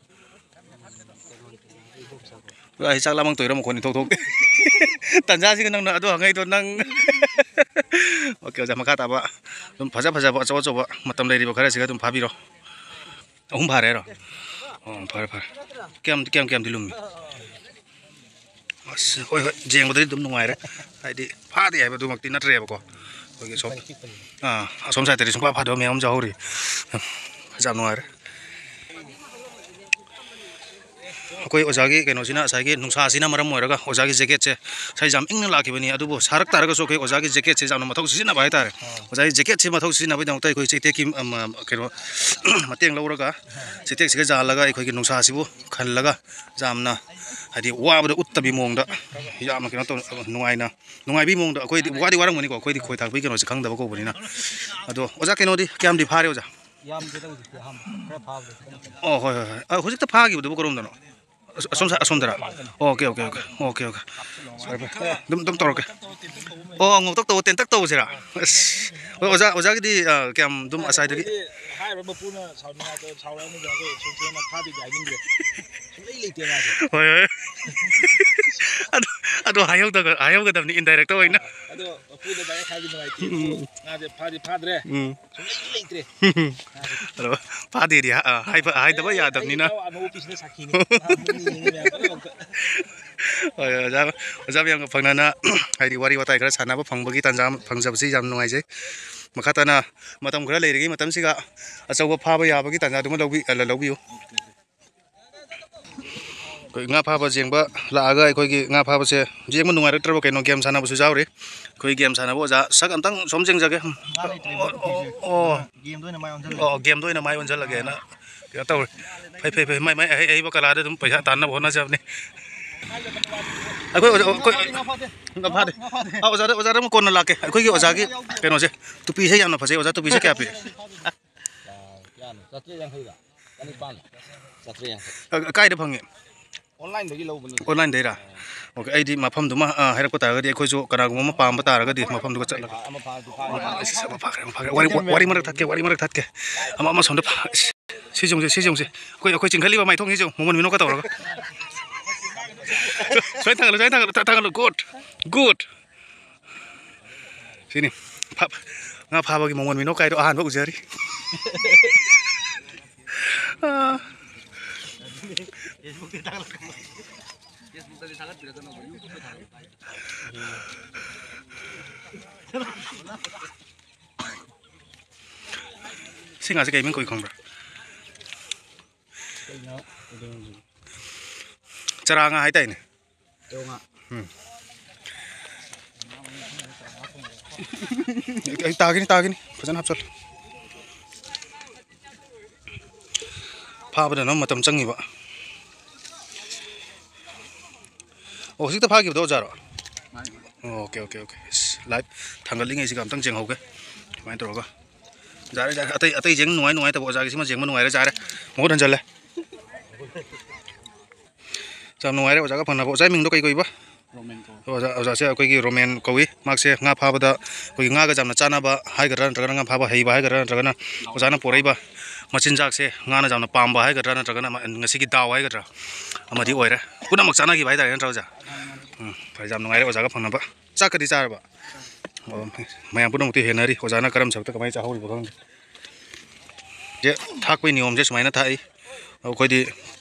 ꯑꯣꯖꯥ, ꯑꯩ ꯆꯥꯛ ꯂꯥꯝꯃꯛꯇꯣꯏꯔꯥ ꯃꯈꯣꯟ ꯏꯊꯣꯛ ꯊꯣꯛꯇꯦ꯫ ꯇꯟꯖꯥꯁꯤꯒ ꯅꯪꯅ ꯑꯗꯨ ꯍꯪꯉꯛꯏꯗꯣ ꯅꯪ꯫ ꯑꯣꯀꯦ, ꯑꯣꯖꯥ, ꯃꯈꯥ ꯇꯥꯕ ꯑꯗꯨꯝ ꯐꯖ ꯐꯖꯕ ꯑꯆꯧ ꯑꯆꯧꯕ ꯃꯇꯝ ꯂꯩꯔꯤꯕ ꯈꯔꯁꯤꯒ ꯑꯗꯨꯝ ꯐꯥꯕꯤꯔꯣ꯫ ꯑꯍꯨꯝ ꯐꯥꯔꯦ ꯍꯥꯏꯔꯣ? ꯑꯣ, ꯐꯔꯦ, ꯐꯔꯦ꯫ ꯀꯌꯥꯝ, ꯀꯌꯥꯝ, ꯀꯌꯥꯝꯗꯤ ꯂꯨꯝꯃꯤ? ꯑꯁ, ꯍꯣꯏ, ꯍꯣꯏ, ꯌꯦꯡꯕꯗꯗꯤ ꯑꯗꯨꯝ ꯅꯨꯡꯉꯥꯏꯔꯦ꯫ ꯍꯥꯏꯗꯤ ꯐꯥꯗꯦ ꯍꯥꯏꯕꯗꯨꯃꯛꯇꯤ ꯅꯠꯇ꯭ꯔꯦꯕꯀꯣ꯫ ꯑꯩꯈꯣꯏꯒꯤ ꯁꯣꯝ, ꯑꯥ, ꯑꯁꯣꯝ ꯁꯥꯏꯠꯇꯗꯤ ꯁꯨꯡꯐꯥ ꯐꯥꯗꯕ ꯃꯌꯥꯝ ꯑꯃꯁꯨ ꯌꯥꯎꯍꯧꯔꯤ꯫ ꯑꯁ, ꯌꯥꯝ ꯅꯨꯡꯉꯥꯏꯔꯦ꯫ ꯑꯩꯈꯣꯏ ꯑꯣꯖꯥꯒꯤ ꯀꯩꯅꯣꯁꯤꯅ, ꯉꯁꯥꯏꯒꯤ ꯅꯨꯡꯁꯥꯁꯤꯅ ꯃꯔꯝ ꯑꯣꯏꯔꯒ ꯑꯣꯖꯥꯒꯤ ꯖꯦꯀꯦꯠꯁꯦ, ꯉꯁꯥꯏ ꯌꯥꯝ ꯏꯪꯅ ꯂꯥꯛꯈꯤꯕꯅꯤ, ꯑꯗꯨꯕꯨ ꯁꯥꯔꯛ ꯇꯥꯔꯒꯁꯨ ꯑꯩꯈꯣꯏ ꯑꯣꯖꯥꯒꯤ ꯖꯦꯀꯦꯠꯁꯦ ꯌꯥꯝꯅ ꯃꯊꯧ ꯁꯤꯖꯤꯟꯅꯕ ꯍꯥꯏꯇꯥꯔꯦ꯫ ꯑꯣꯖꯥꯒꯤ ꯖꯦꯀꯦꯠꯁꯦ ꯃꯊꯧ ꯁꯤꯖꯤꯟꯅꯕꯒꯤꯗꯃꯛꯇ ꯑꯩꯈꯣꯏ ꯆꯩꯇꯦꯛꯀꯤ, ꯑꯃ, ꯀꯩꯅꯣ, ꯃꯇꯦꯡ ꯂꯧꯔꯒ, ꯆꯩꯇꯦꯛꯁꯤꯒ ꯌꯥꯜꯂꯒ ꯑꯩꯈꯣꯏꯒꯤ ꯅꯨꯡꯁꯥꯁꯤꯕꯨ ꯈꯜꯂꯒ, ꯌꯥꯝꯅ, ꯍꯥꯏꯗꯤ, ꯋꯥꯕꯗ ꯎꯠꯇꯕꯤ ꯃꯑꯣꯡꯗ, ꯌꯥꯝꯅ ꯀꯩꯅꯣ ꯇꯧ, ꯅꯨꯡꯉꯥꯏꯅ, ꯅꯨꯡꯉꯥꯏꯕꯤ ꯃꯑꯣꯡꯗ꯫ ꯑꯩꯈꯣꯏꯗꯤ ꯋꯥꯗꯤ ꯋꯥꯔꯝꯒꯅꯤꯀꯣ, ꯑꯩꯈꯣꯏꯗꯤ ꯈꯣꯏ ꯊꯥꯛꯄꯒꯤ ꯀꯩꯅꯣꯁꯦ ꯈꯪꯗꯕ ꯀꯧꯕꯅꯤꯅ꯫ ꯑꯗꯣ ꯑꯣꯖꯥ, ꯀꯩꯅꯣꯗꯤ ꯀꯌꯥꯝꯗꯤ ꯐꯥꯔꯦ ꯑꯣꯖꯥ? ꯌꯥꯝꯗꯦꯗ ꯍꯧꯖꯤꯛꯇꯤ, ꯑꯍꯥꯟꯕ ꯈꯔ ꯐꯥꯕꯗ ꯈꯤꯇꯪ ꯈꯛꯇꯅꯤ꯫ ꯑꯣ, ꯍꯣꯏ, ꯍꯣꯏ, ꯍꯣꯏ꯫ ꯑ, ꯍꯧꯖꯤꯛꯇ ꯐꯥꯈꯤꯕꯗꯨꯕꯨ ꯀꯔꯣꯝꯗꯅꯣ? ꯑꯁ-, ꯑꯁꯣꯝ ꯁꯥꯏ-, ꯑꯁꯣꯝꯗꯔꯥ? Okay, okay, okay, okay, okay. ꯐꯔꯦ, ꯐꯔꯦ꯫ ꯑꯗꯨꯝ, ꯑꯗꯨꯝ ꯇꯧꯔꯛꯀꯦ꯫ ꯑꯣ, ꯉꯧꯇꯛ ꯇꯧꯕ, ꯇꯦꯟꯇꯛ ꯇꯧꯕꯁꯤꯔꯥ? ꯑꯁ, ꯍꯣꯏ, ꯑꯣꯖꯥ, ꯑꯣꯖꯥꯒꯤꯗꯤ, ꯑ, ꯀꯌꯥꯝ ꯑꯗꯨꯝ ꯉꯁꯥꯏꯗꯒꯤ? ꯑꯩꯗꯤ ꯍꯥꯏꯔꯨꯔ ꯃꯄꯨꯅ ꯁꯥꯎꯅꯤꯡꯉꯛꯑꯗꯣ-, ꯁꯥꯎꯔꯛꯑꯅꯤꯗ, ꯑꯩꯈꯣꯏ ꯁꯨꯝ ꯁꯨꯝ ꯐꯥꯕꯤꯒꯦ ꯍꯥꯏꯅꯤꯡꯗ꯭ꯔꯦ꯫ ꯁꯨꯡꯂꯩ ꯂꯩꯇꯦ ꯉꯥꯁꯦ꯫ ꯍꯣꯏ, ꯍꯣꯏ꯫ ꯑꯗꯨ, ꯑꯗꯨ ꯍꯥꯏꯍꯧꯗꯕ-, ꯍꯥꯏꯍꯧꯒꯗꯕꯅꯤ, ꯏꯟꯗꯥꯏꯔꯦꯛꯇ ꯑꯣꯏꯅ꯫ ꯑꯗꯣ ꯃꯄꯨꯗ ꯗꯥꯏꯔꯦꯛ ꯍꯥꯏꯕꯗꯤ ꯅꯨꯡꯉꯥꯏꯇꯦ꯫ ꯎꯝ꯫ ꯉꯥꯁꯦ ꯐꯥꯗꯤ ꯐꯥꯗ꯭ꯔꯦ꯫ ꯎꯝ꯫ ꯁꯨꯡꯂꯩꯗꯤ ꯂꯩꯇ꯭ꯔꯦ꯫ ꯑꯗꯣ ꯐꯥꯗꯦꯗꯤ ꯍꯥ-, ꯑ, ꯍꯥꯏꯕ, ꯍꯥꯏꯗꯕ ꯑꯦ, ꯑꯩ ꯌꯥꯗꯕꯅꯤꯅ꯫ ꯏꯇꯥꯎ ꯑꯅꯧꯕ ꯄꯤꯁꯤꯅ ꯁꯥꯈꯤꯅꯤ꯫ ꯃꯥ ꯃꯤ ꯌꯦꯡꯉꯤ ꯃꯌꯥꯝ ꯄꯨꯝꯅꯃꯛꯇ꯫ ꯍꯣꯏ, ꯑꯣꯖꯥ, ꯑꯣꯖꯥ ꯃꯌꯥꯝꯒ ꯐꯪꯅꯅ, ꯍꯥꯏꯗꯤ, ꯋꯥꯔꯤ ꯋꯥꯇꯥꯏ ꯈꯔ ꯁꯥꯟꯅꯕ ꯐꯪꯕꯒꯤ ꯇꯥꯟꯖꯥ ꯑꯃ ꯐꯪꯖꯕꯁꯤ ꯌꯥꯝ ꯅꯨꯡꯉꯥꯏꯖꯩ꯫ ꯃꯈꯥ ꯇꯥꯅ ꯃꯇꯝ ꯈꯔ ꯂꯩꯔꯤꯉꯩ ꯃꯇꯝꯁꯤꯒ ꯑꯆꯧꯕ ꯐꯥꯕ ꯌꯥꯕꯒꯤ ꯇꯥꯟꯖꯥꯗꯨꯃ ꯂꯧꯕꯤ-, ꯑ, ꯂꯧꯕꯤꯌꯨ꯫ ꯑꯩꯈꯣꯏ ꯉꯥ ꯐꯥꯕ ꯌꯦꯡꯕ ꯂꯥꯛꯑꯒ ꯑꯩꯈꯣꯏꯒꯤ ꯉꯥ ꯐꯥꯕꯁꯦ ꯌꯦꯡꯕ ꯅꯨꯡꯉꯥꯏꯔꯛꯇ꯭ꯔꯕ ꯀꯩꯅꯣ, ꯒꯦꯝ ꯁꯥꯟꯅꯕꯁꯨ ꯌꯥꯎꯔꯤ꯫ ꯑꯩꯈꯣꯏ ꯒꯦꯝ ꯁꯥꯟꯅꯕ ꯑꯣꯖꯥ ꯁꯛ ꯑꯝꯇꯪ ꯁꯣꯝ ꯌꯦꯡꯖꯒꯦ꯫ ꯉꯥ ꯂꯩꯇ꯭ꯔꯦ, ꯑꯣ, ꯃꯣꯏ ꯑꯣ, ꯇꯨꯄꯤꯁꯦ꯫ ꯑꯣ꯫ ꯒꯦꯝꯗ ꯑꯣꯏꯅ ꯃꯥꯏ ꯑꯣꯟꯁꯤꯜꯂꯦ꯫ ꯑꯣ, ꯒꯦꯝꯗ ꯑꯣꯏꯅ ꯃꯥꯏ ꯑꯣꯟꯁꯤꯜꯂꯒꯦꯅ ꯀꯩꯅꯣ ꯇꯧꯔꯦ꯫ ꯐꯩ, ꯐꯩ, ꯐꯩ꯫ ꯃꯥꯏ, ꯃꯥꯏ ꯑꯍꯩ ꯑꯍꯩꯕ ꯀꯂꯥꯗ ꯑꯗꯨꯝ ꯄꯩꯁꯥ ꯇꯥꯟꯅꯕ ꯍꯣꯠꯅꯖꯕꯅꯤ꯫ ꯑꯩꯈꯣꯏ ꯑꯣꯖꯥ, ꯑꯩꯈꯣꯏ ꯉꯥ ꯐꯥꯗꯦ꯫ ꯉꯥ ꯐꯥꯗꯦ꯫ ꯑꯥ, ꯑꯣꯖꯥꯗ, ꯑꯣꯖꯥꯗ ꯑꯃꯨꯛ ꯀꯣꯟꯅ ꯂꯥꯛꯀꯦ꯫ ꯑꯩꯈꯣꯏꯒꯤ ꯑꯣꯖꯥꯒꯤ ꯀꯩꯅꯣꯁꯦ, ꯇꯨꯄꯤꯁꯦ ꯌꯥꯝꯅ ꯐꯖꯩ꯫ ꯑꯣꯖꯥ, ꯇꯨꯄꯤꯁꯦ ꯀꯌꯥ ꯄꯤ? ꯀꯌꯥꯅꯣ? ꯆꯥꯇ꯭ꯔꯦꯠ ꯌꯥꯡꯈꯩꯔꯣ? ꯆꯅꯤꯄꯥꯟ? ꯆꯥꯇ꯭ꯔꯦꯠ ꯌꯥꯡꯈꯩ꯫ ꯑ, ꯀꯥꯏꯗ ꯐꯪꯉꯤ? ꯑꯣꯟꯂꯥꯏꯟꯗꯒꯤ ꯂꯧꯕꯅꯤ꯫ ꯑꯣꯟꯂꯥꯏꯟꯗꯩꯔꯥ? ꯑꯣꯀꯦ, ꯑꯩꯗꯤ ꯃꯐꯝꯗꯨꯃ, ꯑ, ꯍꯥꯏꯔꯛꯄ ꯇꯥꯔꯒꯗꯤ ꯑꯩꯈꯣꯏꯁꯨ ꯀꯅꯥꯒꯨꯝꯕ ꯑꯃ ꯄꯥꯝꯕ ꯇꯥꯔꯒꯗꯤ ꯃꯐꯝꯗꯨꯒ ꯆꯠꯂꯒ꯫ ꯑꯃ ꯐꯥꯔꯗꯤ ꯐꯥꯔꯦ꯫ ꯑꯁ, ꯑꯃ ꯐꯥꯈ꯭ꯔꯦ, ꯑꯃ ꯐꯥꯈ꯭ꯔꯦ꯫ ꯋꯥꯔꯤ, ꯋꯥꯔꯤ ꯃꯔꯛ ꯊꯠꯀꯦ, ꯋꯥꯔꯤ ꯃꯔꯛ ꯊꯠꯀꯦ꯫ ꯑꯃ, ꯑꯃ ꯁꯣꯝꯗ ꯐꯥ-, ꯑꯁ, ꯁꯤ ꯌꯦꯡꯉꯨꯁꯦ, ꯁꯤ ꯌꯦꯡꯉꯨꯁꯦ꯫ ꯑꯩꯈꯣꯏ, ꯑꯩꯈꯣꯏ ꯆꯤꯡꯈꯠꯂꯤꯕ ꯃꯥꯏꯊꯣꯡꯁꯤ ꯌꯦꯡꯉꯨ, ꯃꯣꯃꯣꯟ ꯃꯤꯅꯣꯛꯀ ꯇꯧꯔꯒ꯫ ꯁꯨꯃꯥꯏꯅ ꯊꯥꯡꯒꯠꯂꯨ, ꯁꯨꯃꯥꯏꯅ ꯊꯥꯡꯒꯠꯂꯨ, ꯊꯥ-, ꯊꯥꯡꯒꯠꯂꯨ꯫ Good, good꯫ ꯁꯤꯅꯤ꯫ ꯐꯥ-, ꯉꯥ ꯐꯥꯕꯒꯤ ꯃꯣꯃꯣꯟ ꯃꯤꯅꯣꯛ ꯀꯥꯏꯗꯣ ꯑꯍꯥꯟꯕ ꯎꯖꯔꯤ꯫ ꯑꯥ꯫ ꯁꯤ ꯉꯥꯁꯦ ꯀꯩ ꯃꯤꯡ ꯀꯧꯏ ꯈꯪꯕ꯭ꯔꯥ? ꯀꯩꯅꯣ? ꯆꯔꯥ ꯉꯥ ꯍꯥꯏꯇꯥꯏꯅꯦ꯫ ꯎꯝ꯫ ꯑꯩ ꯇꯥꯒꯤꯅꯤ, ꯇꯥꯒꯤꯅꯤ꯫ ꯐꯖꯅ ꯍꯥꯞꯆꯜꯂꯨ꯫ ꯐꯥꯕꯗꯅ ꯃꯇꯝ ꯆꯪꯉꯤꯕ꯫ ꯑꯣ, ꯍꯧꯖꯤꯛꯇ ꯐꯥꯈꯤꯕꯗꯣ ꯑꯣꯖꯥꯔꯣ? Okay, okay, okay. ꯑꯁ, ꯂꯥꯏꯠ ꯊꯥꯡꯒꯠꯂꯤꯉꯩꯁꯤꯒ ꯑꯝꯇꯪ ꯌꯦꯡꯍꯧꯒꯦ꯫ ꯁꯨꯃꯥꯏꯅ ꯇꯧꯔꯒ꯫ ꯌꯥꯔꯦ, ꯌꯥꯔꯦ꯫ ꯑꯇꯩ, ꯑꯇꯩ ꯌꯦꯡ ꯅꯨꯡꯉꯥꯏ ꯅꯨꯡꯉꯥꯏꯇꯕ ꯑꯣꯖꯥꯒꯤꯁꯤꯃ ꯌꯦꯡꯕ ꯅꯨꯡꯉꯥꯏꯔꯦ, ꯌꯥꯔꯦ꯫ ꯃꯍꯨꯠ ꯍꯟꯖꯜꯂꯦ꯫ ꯌꯥꯝ ꯅꯨꯡꯉꯥꯏꯔꯦ ꯑꯣꯖꯥꯒ ꯐꯪꯅꯕ꯫ ꯑꯣꯖꯥꯒꯤ ꯃꯤꯡꯗꯣ ꯀꯩ ꯀꯧꯏꯕ? ꯔꯣꯃꯦꯟ ꯀꯧꯏ꯫ ꯑꯣꯖꯥ, ꯑꯣꯖꯥꯁꯦ ꯑꯩꯈꯣꯏꯒꯤ ꯔꯣꯃꯦꯟ ꯀꯧꯏ꯫ ꯃꯍꯥꯛꯁꯦ ꯉꯥ ꯐꯥꯕꯗ ꯑꯩꯈꯣꯏꯒꯤ ꯉꯥꯒ ꯌꯥꯝꯅ ꯆꯥꯟꯅꯕ ꯍꯥꯏꯒꯗ꯭ꯔꯥ, ꯅꯠꯇ꯭ꯔꯒꯅ ꯉꯥ ꯐꯥꯕ ꯍꯩꯕ ꯍꯥꯏꯒꯗ꯭ꯔꯥ, ꯅꯠꯇ꯭ꯔꯒꯅ ꯑꯣꯖꯥꯅ ꯄꯣꯔꯛꯏꯕ ꯃꯆꯤꯟꯖꯥꯛꯁꯦ ꯉꯥꯅ ꯌꯥꯝꯅ ꯄꯥꯝꯕ ꯍꯥꯏꯒꯗ꯭ꯔꯥ, ꯅꯠꯇ꯭ꯔꯒꯅ ꯃ-, ꯉꯁꯤꯒꯤ ꯗꯥꯎ ꯍꯥꯏꯒꯗ꯭ꯔꯥ ꯑꯃꯗꯤ ꯑꯣꯏꯔꯦ꯫ ꯄꯨꯝꯅꯃꯛ ꯆꯥꯟꯅꯈꯤꯕ ꯍꯥꯏꯇꯥꯔꯦ, ꯅꯠꯇ꯭ꯔꯥ ꯑꯣꯖꯥ? ꯎꯝ, ꯐꯔꯦ, ꯌꯥꯝ ꯅꯨꯡꯉꯥꯏꯔꯦ ꯑꯣꯖꯥꯒ ꯐꯪꯅꯕ꯫ ꯆꯥꯛꯀꯗꯤ ꯆꯥꯔꯕ? ꯑꯣ, ꯃꯌꯥꯝ ꯄꯨꯝꯅꯃꯛꯇꯤ ꯍꯦꯟꯅꯔꯤ꯫ ꯑꯣꯖꯥꯅ ꯀꯔꯝ ꯁꯛꯇ ꯀꯃꯥꯏꯅ ꯆꯥꯍꯧꯔꯤꯕ ꯈꯪꯗꯦ꯫ ꯁꯦ, ꯊꯥꯛꯄꯒꯤ ꯅꯤꯌꯣꯝꯁꯦ ꯁꯨꯃꯥꯏꯅ ꯊꯥꯛꯏ꯫ ꯑꯩꯈꯣꯏꯗꯤ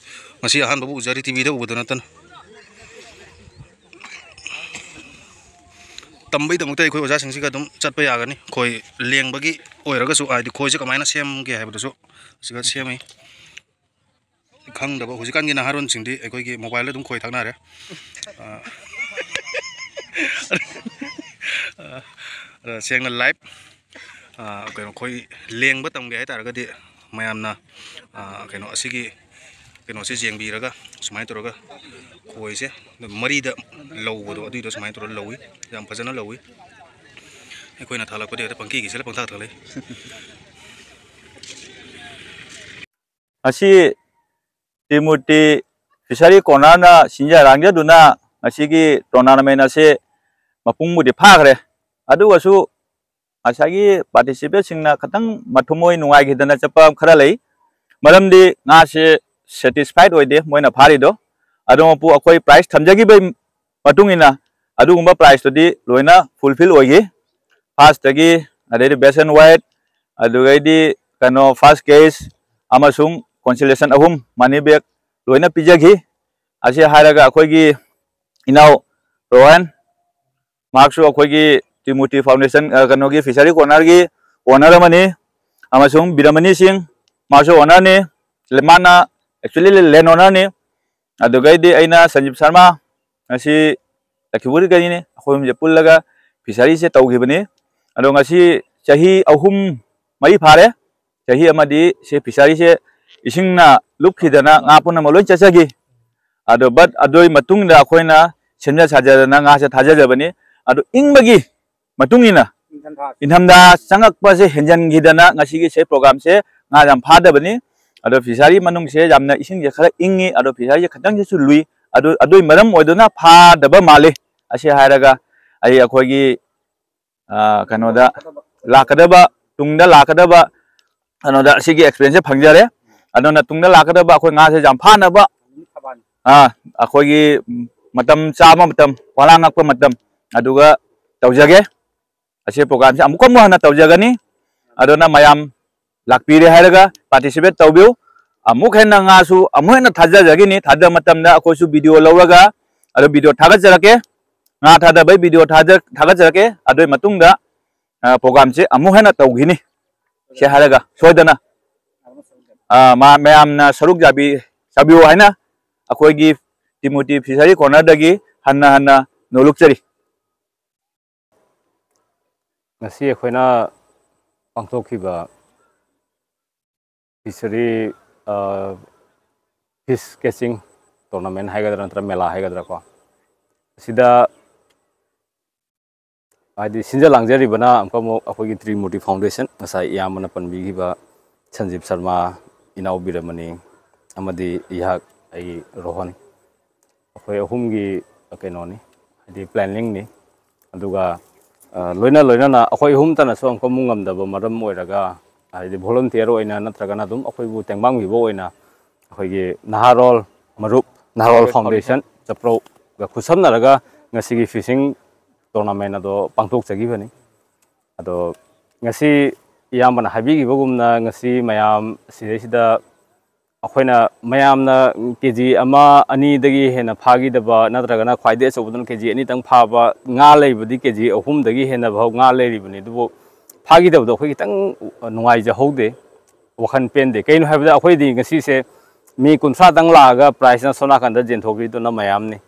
ꯉꯁꯤ ꯑꯍꯥꯟꯕꯕꯨ ꯎꯖꯔꯤ, ꯇꯤꯚꯤꯗ ꯎꯕꯗ ꯅꯠꯇꯅ꯫ ꯇꯝꯕꯒꯤꯗꯃꯛꯇ ꯑꯩꯈꯣꯏ ꯑꯣꯖꯥꯁꯤꯡꯁꯤꯒ ꯑꯗꯨꯝ ꯆꯠꯄ ꯌꯥꯒꯅꯤ꯫ ꯈꯣꯏ ꯂꯦꯡꯕꯒꯤ ꯑꯣꯏꯔꯒꯁꯨ, ꯍꯥꯏꯗꯤ ꯈꯣꯏꯁꯦ ꯀꯃꯥꯏꯅ ꯁꯦꯝꯒꯦ ꯍꯥꯏꯕꯗꯨꯁꯨ ꯁꯤꯒ ꯁꯦꯝꯃꯤ꯫ ꯈꯪꯗꯕ ꯍꯧꯖꯤꯛꯀꯥꯟꯒꯤ ꯅꯍꯥꯔꯣꯟꯁꯤꯡꯗꯤ ꯑꯩꯈꯣꯏꯒꯤ ꯃꯣꯕꯥꯏꯜꯗ ꯑꯗꯨꯝ ꯈꯣꯏ ꯊꯥꯛꯅꯔꯦ꯫ ꯑ, ꯑ, ꯁꯦꯡꯅ ꯂꯥꯏꯞ, ꯑ, ꯀꯩꯅꯣ, ꯑꯩꯈꯣꯏ ꯂꯦꯡꯕ ꯇꯝꯒꯦ ꯍꯥꯏ ꯇꯥꯔꯒꯗꯤ ꯃꯌꯥꯝꯅ, ꯑ, ꯀꯩꯅꯣ, ꯑꯁꯤꯒꯤ ꯀꯩꯅꯣꯁꯦ ꯌꯦꯡꯕꯤꯔꯒ ꯁꯨꯃꯥꯏꯅ ꯇꯧꯔꯒ ꯈꯣꯏꯁꯦ ꯃꯔꯤꯗ ꯂꯧꯕꯗꯣ, ꯑꯗꯨꯏꯗꯣ ꯁꯨꯃꯥꯏꯅ ꯇꯧꯔꯒ ꯂꯧꯏ꯫ ꯌꯥꯝ ꯐꯖꯅ ꯂꯧꯏ꯫ ꯑꯩꯈꯣꯏꯅ ꯊꯥꯂꯛꯄꯗꯤ ꯍꯦꯛꯇ ꯄꯪꯀꯤ ꯀꯤꯁꯤꯜꯂ ꯄꯪꯊꯥ ꯊꯥꯂꯛꯏ꯫ ꯉꯁꯤ ꯇ꯭ꯔꯤꯃꯨꯔꯇꯤ ꯐꯤꯁꯔꯤ ꯀꯣꯔꯅꯔꯅ ꯁꯤꯟꯖ ꯂꯥꯡꯖꯗꯨꯅ ꯉꯁꯤꯒꯤ ꯇꯣꯔꯅꯥꯃꯦꯟ ꯑꯁꯤ ꯃꯄꯨꯡꯕꯨꯗꯤ ꯐꯥꯈ꯭ꯔꯦ꯫ ꯑꯗꯨꯒꯁꯨ ꯉꯁꯥꯏꯒꯤ ꯄꯥꯔꯇꯤꯁꯤꯄꯦꯟꯁꯤꯡꯅ ꯈꯤꯇꯪ ꯃꯊꯃꯣꯏ ꯅꯨꯡꯉꯥꯏꯈꯤꯗꯅ ꯆꯠꯄ ꯈꯔ ꯂꯩ꯫ ꯃꯔꯝꯗꯤ ꯉꯥꯁꯦ ꯁꯦꯇꯤꯁꯐꯥꯏꯠ ꯑꯣꯏꯗꯦ ꯃꯣꯏꯅ ꯐꯥꯔꯤꯗꯣ꯫ ꯑꯗꯨꯃꯛꯄꯨ ꯑꯩꯈꯣꯏ ꯄ꯭ꯔꯥꯏꯖ ꯊꯝꯖꯈꯤꯕꯒꯤ ꯃꯇꯨꯡ ꯏꯟꯅ ꯑꯗꯨꯒꯨꯝꯕ ꯄ꯭ꯔꯥꯏꯖꯇꯨꯗꯤ ꯂꯣꯏꯅ ꯐꯨꯜꯐꯤꯜ ꯑꯣꯏꯈꯤ꯫ ꯐꯥꯔꯁꯇꯒꯤ, ꯑꯗꯩꯗꯤ ꯕꯦꯁ ꯑꯦꯟ ꯋꯥꯏꯠ, ꯑꯗꯨꯗꯩꯗꯤ ꯀꯩꯅꯣ, ꯐꯥꯔꯁ ꯀꯦꯁ ꯑꯃꯁꯨꯡ ꯀꯣꯟꯁꯣꯂꯦꯁꯟ ꯑꯍꯨꯝ, ꯃꯅꯤ ꯕꯦꯛ ꯂꯣꯏꯅ ꯄꯤꯖꯈꯤ꯫ ꯑꯁꯤ ꯍꯥꯏꯔꯒ ꯑꯩꯈꯣꯏꯒꯤ ꯏꯅꯥꯎ ꯔꯣꯍꯟ, ꯃꯍꯥꯛꯁꯨ ꯑꯩꯈꯣꯏꯒꯤ ꯇ꯭ꯔꯤꯃꯨꯔꯇꯤ ꯐꯥꯎꯟꯗꯦꯁꯟ, ꯑ, ꯀꯩꯅꯣꯒꯤ ꯐꯤꯁꯔꯤ ꯀꯣꯔꯅꯔꯒꯤ ꯑꯣꯅꯔ ꯑꯃꯅꯤ, ꯑꯃꯁꯨꯡ ꯕꯤꯔꯃꯅꯤ ꯁꯤꯡ, ꯃꯥꯁꯨ ꯑꯣꯅꯔꯅꯤ꯫ ꯃꯥꯅ actually ꯂꯦꯟ ꯑꯣꯅꯔꯅꯤ꯫ ꯑꯗꯨꯒꯩꯗꯤ ꯑꯩꯅ ꯁꯟꯖꯤꯞ ꯁꯔꯃ, ꯉꯁꯤ ꯂꯛꯈꯤꯄꯨꯔꯗꯒꯤꯅꯤ, ꯑꯩꯈꯣꯏ ꯑꯍꯨꯝꯁꯦ ꯄꯨꯜꯂꯒ ꯐꯤꯁꯔꯤꯁꯦ ꯇꯧꯈꯤꯕꯅꯤ꯫ ꯑꯗꯣ ꯉꯁꯤ ꯆꯍꯤ ꯑꯍꯨꯝ ꯃꯔꯤ ꯐꯥꯔꯦ꯫ ꯆꯍꯤ ꯑꯃꯗꯤ ꯁꯤ ꯐꯤꯁꯔꯤꯁꯦ ꯏꯁꯤꯡꯅ ꯂꯨꯞꯈꯤꯗꯅ ꯉꯥ ꯄꯨꯝꯅꯃꯛ ꯂꯣꯏ ꯆꯠꯆꯈꯤ꯫ ꯑꯗꯣ ꯕꯠ ꯑꯗꯨꯒꯤ ꯃꯇꯨꯡꯗ ꯑꯩꯈꯣꯏꯅ ꯁꯦꯝꯖ ꯁꯥꯖꯗꯅ ꯉꯥꯁꯦ ꯊꯥꯖꯖꯕꯅꯤ꯫ ꯑꯗꯣ ꯏꯪꯕꯒꯤ ꯃꯇꯨꯡ ꯏꯟꯅ ꯏꯪꯊꯝꯊꯥ ꯆꯪꯉꯛꯄꯁꯦ ꯍꯦꯟꯖꯟꯈꯤꯗꯅ ꯉꯁꯤꯒꯤ ꯁꯤ ꯄ꯭ꯔꯣꯒ꯭ꯔꯥꯝꯁꯦ ꯉꯥ ꯌꯥꯝ ꯐꯥꯗꯕꯅꯤ꯫ ꯑꯗꯣ ꯐꯤꯁꯥꯔꯤ ꯃꯅꯨꯡꯁꯦ ꯌꯥꯝꯅ ꯏꯁꯤꯡꯁꯦ ꯈꯔ ꯏꯪꯉꯤ, ꯑꯗꯣ ꯐꯤꯁꯥꯔꯤꯁꯦ ꯈꯤꯇꯪꯁꯤꯁꯨ ꯂꯨꯏ꯫ ꯑꯗꯨ ꯑꯗꯨꯒꯤ ꯃꯔꯝ ꯑꯣꯏꯗꯨꯅ ꯐꯥꯗꯕ ꯃꯥꯜꯂꯤ꯫ ꯑꯁꯤ ꯍꯥꯏꯔꯒ ꯑꯩ ꯑꯩꯈꯣꯏꯒꯤ ꯑ, ꯀꯩꯅꯣꯗ ꯂꯥꯛꯀꯗꯕ, ꯇꯨꯡꯗ ꯂꯥꯛꯀꯗꯕ ꯀꯩꯅꯣꯗ ꯑꯁꯤꯒꯤ ꯑꯦꯛꯁꯄꯤꯔꯤꯌꯦꯟꯁꯁꯦ ꯐꯪꯖꯔꯦ꯫ ꯑꯗꯨꯅ ꯇꯨꯡꯗ ꯂꯥꯛꯀꯗꯕ ꯑꯩꯈꯣꯏ ꯉꯥꯁꯦ ꯌꯥꯝ ꯐꯥꯅꯕ, ꯑ, ꯑꯩꯈꯣꯏꯒꯤ ꯃꯇꯝ ꯆꯥꯕ ꯃꯇꯝ, ꯄꯣꯂꯥꯡ ꯉꯛꯄ ꯃꯇꯝ ꯑꯗꯨꯒ ꯇꯧꯖꯒꯦ꯫ ꯑꯁꯤ ꯄ꯭ꯔꯣꯒ꯭ꯔꯥꯝꯁꯦ ꯑꯃꯨꯛꯀ ꯑꯃꯨꯛ ꯍꯟꯅ ꯇꯧꯖꯒꯅꯤ꯫ ꯑꯗꯨꯅ ꯃꯌꯥꯝ ꯂꯥꯛꯄꯤꯔꯦ ꯍꯥꯏꯔꯒ ꯄꯥꯔꯇꯤꯁꯤꯄꯦꯠ ꯇꯧꯕꯤꯌꯨ꯫ ꯑꯃꯨꯛ ꯍꯦꯟꯅ ꯉꯥꯁꯨ ꯑꯃꯨꯛ ꯍꯦꯟꯅ ꯊꯥꯖꯖꯒꯅꯤ꯫ ꯊꯥꯗꯕ ꯃꯇꯝꯗ ꯑꯩꯈꯣꯏꯁꯨ ꯚꯤꯗꯤꯑꯣ ꯂꯧꯔꯒ ꯑꯗꯨ ꯚꯤꯗꯤꯑꯣ ꯊꯥꯒꯠꯆꯔꯛꯀꯦ꯫ ꯉꯥ ꯊꯥꯗꯕꯩ ꯚꯤꯗꯤꯑꯣ ꯊꯥꯗ-, ꯊꯥꯒꯠꯆꯔꯛꯀꯦ꯫ ꯑꯗꯨꯒꯤ ꯃꯇꯨꯡꯗ, ꯑ, ꯄ꯭ꯔꯣꯒ꯭ꯔꯥꯝꯁꯦ ꯑꯃꯨꯛ ꯍꯦꯟꯅ ꯇꯧꯈꯤꯅꯤ꯫ ꯁꯤ ꯍꯥꯏꯔꯒ ꯁꯣꯏꯗꯅ, ꯑ, ꯃꯥ-, ꯃꯌꯥꯝꯅ ꯁꯔꯨꯛ ꯌꯥꯕꯤ-, ꯌꯥꯕꯤꯌꯨ ꯍꯥꯏꯅ ꯑꯩꯈꯣꯏꯒꯤ ꯇꯤꯃꯣꯇꯤ ꯐꯤꯁꯔꯤ ꯀꯣꯔꯅꯔꯗꯒꯤ ꯍꯟꯅ ꯍꯟꯅ ꯅꯣꯂꯨꯛꯆꯔꯤ꯫ ꯉꯁꯤ ꯑꯩꯈꯣꯏꯅ ꯄꯥꯡꯊꯣꯛꯈꯤꯕ ꯐꯤꯁꯔꯤ, ꯑ, ꯐꯤꯁ ꯀꯦꯆꯤꯡ ꯇꯣꯔꯅꯥꯃꯦꯟ ꯍꯥꯏꯒꯗ꯭ꯔꯥ ꯅꯠꯇ꯭ꯔꯒ ꯃꯦꯂꯥ ꯍꯥꯏꯒꯗ꯭ꯔꯥꯀꯣ, ꯑꯁꯤꯗ ꯍꯥꯏꯗꯤ ꯁꯤꯟꯖ ꯂꯥꯡꯖꯔꯤꯕꯅ ꯑꯃꯨꯛꯀ ꯑꯃꯨꯛ ꯑꯩꯈꯣꯏꯒꯤ ꯇ꯭ꯔꯤꯃꯨꯔꯇꯤ ꯐꯥꯎꯟꯗꯦꯁꯟ, ꯉꯁꯥꯏ ꯏꯌꯥꯝꯕꯅ ꯄꯟꯕꯤꯈꯤꯕ ꯁꯟꯖꯤꯞ ꯁꯔꯃ, ꯏꯅꯥꯎ ꯕꯤꯔꯃꯅꯤ, ꯑꯃꯗꯤ ꯑꯩꯍꯥꯛ, ꯑꯩꯒꯤ ꯔꯣꯍꯟ, ꯑꯩꯈꯣꯏ ꯑꯍꯨꯝꯒꯤ ꯀꯩꯅꯣꯅꯤ, ꯍꯥꯏꯗꯤ ꯄ꯭ꯂꯥꯅꯤꯡꯅꯤ꯫ ꯑꯗꯨꯒ, ꯑ, ꯂꯣꯏꯅ ꯂꯣꯏꯅꯅ ꯑꯩꯈꯣꯏ ꯑꯍꯨꯝꯇꯅꯁꯨ ꯑꯃꯨꯛꯀ ꯑꯃꯨꯛ ꯉꯝꯗꯕ ꯃꯔꯝ ꯑꯣꯏꯔꯒ, ꯍꯥꯏꯗꯤ ꯚꯣꯂꯨꯟꯇꯤꯌꯔ ꯑꯣꯏꯅ ꯅꯠꯇ꯭ꯔꯒꯅ ꯑꯗꯨꯝ ꯑꯩꯈꯣꯏꯕꯨ ꯇꯦꯡꯕꯥꯡꯕꯤꯕ ꯑꯣꯏꯅ ꯑꯩꯈꯣꯏꯒꯤ ꯅꯍꯥꯔꯣꯜ ꯃꯔꯨꯞ, ꯅꯍꯥꯔꯣꯜ ꯐꯥꯎꯟꯗꯦꯁꯟ ꯆꯞꯄ꯭ꯔꯧꯒ ꯈꯨꯠꯁꯝꯅꯔꯒ ꯉꯁꯤꯒꯤ ꯐꯤꯁꯤꯡ ꯇꯣꯔꯅꯥꯃꯦꯟ ꯑꯗꯣ ꯄꯥꯡꯊꯣꯛꯆꯈꯤꯕꯅꯤ꯫ ꯑꯗꯣ ꯉꯁꯤ ꯏꯌꯥꯝꯕꯅ ꯍꯥꯏꯕꯤꯈꯤꯕꯒꯨꯝꯅ ꯉꯁꯤ ꯃꯌꯥꯝ ꯁꯤꯗꯩꯁꯤꯗ ꯑꯩꯈꯣꯏꯅ ꯃꯌꯥꯝꯅ ꯀꯦ ꯖꯤ ꯑꯃ ꯑꯅꯤꯗꯒꯤ ꯍꯦꯟꯅ ꯐꯥꯈꯤꯗꯕ ꯅꯠꯇ꯭ꯔꯒꯅ ꯈ꯭ꯋꯥꯏꯗꯒꯤ ꯑꯆꯧꯕꯗꯨꯅ ꯀꯦ ꯖꯤ ꯑꯅꯤꯇꯪ ꯐꯥꯕ ꯉꯥ ꯂꯩꯕꯗꯤ ꯀꯦ ꯖꯤ ꯑꯍꯨꯝꯗꯒꯤ ꯍꯦꯟꯅ ꯐꯥꯎ ꯉꯥ ꯂꯩꯔꯤꯕꯅꯤ꯫ ꯑꯗꯨꯕꯨ ꯐꯥꯈꯤꯗꯕꯗꯣ ꯑꯩꯈꯣꯏ ꯈꯤꯇꯪ ꯅꯨꯡꯉꯥꯏꯖꯍꯧꯗꯦ, ꯋꯥꯈꯜ ꯄꯦꯟꯗꯦ꯫ ꯀꯩꯅꯣ ꯍꯥꯏꯕꯗ ꯑꯩꯈꯣꯏꯗꯤ ꯉꯁꯤꯁꯦ ꯃꯤ ꯀꯨꯟꯊ꯭ꯔꯥꯗꯪ ꯂꯥꯛꯑꯒ prizeꯅ ꯁꯣꯝ ꯅꯥꯀꯟꯗ ꯌꯦꯟꯊꯣꯛꯈꯤꯗꯨꯅ ꯃꯌꯥꯝꯅꯤ꯫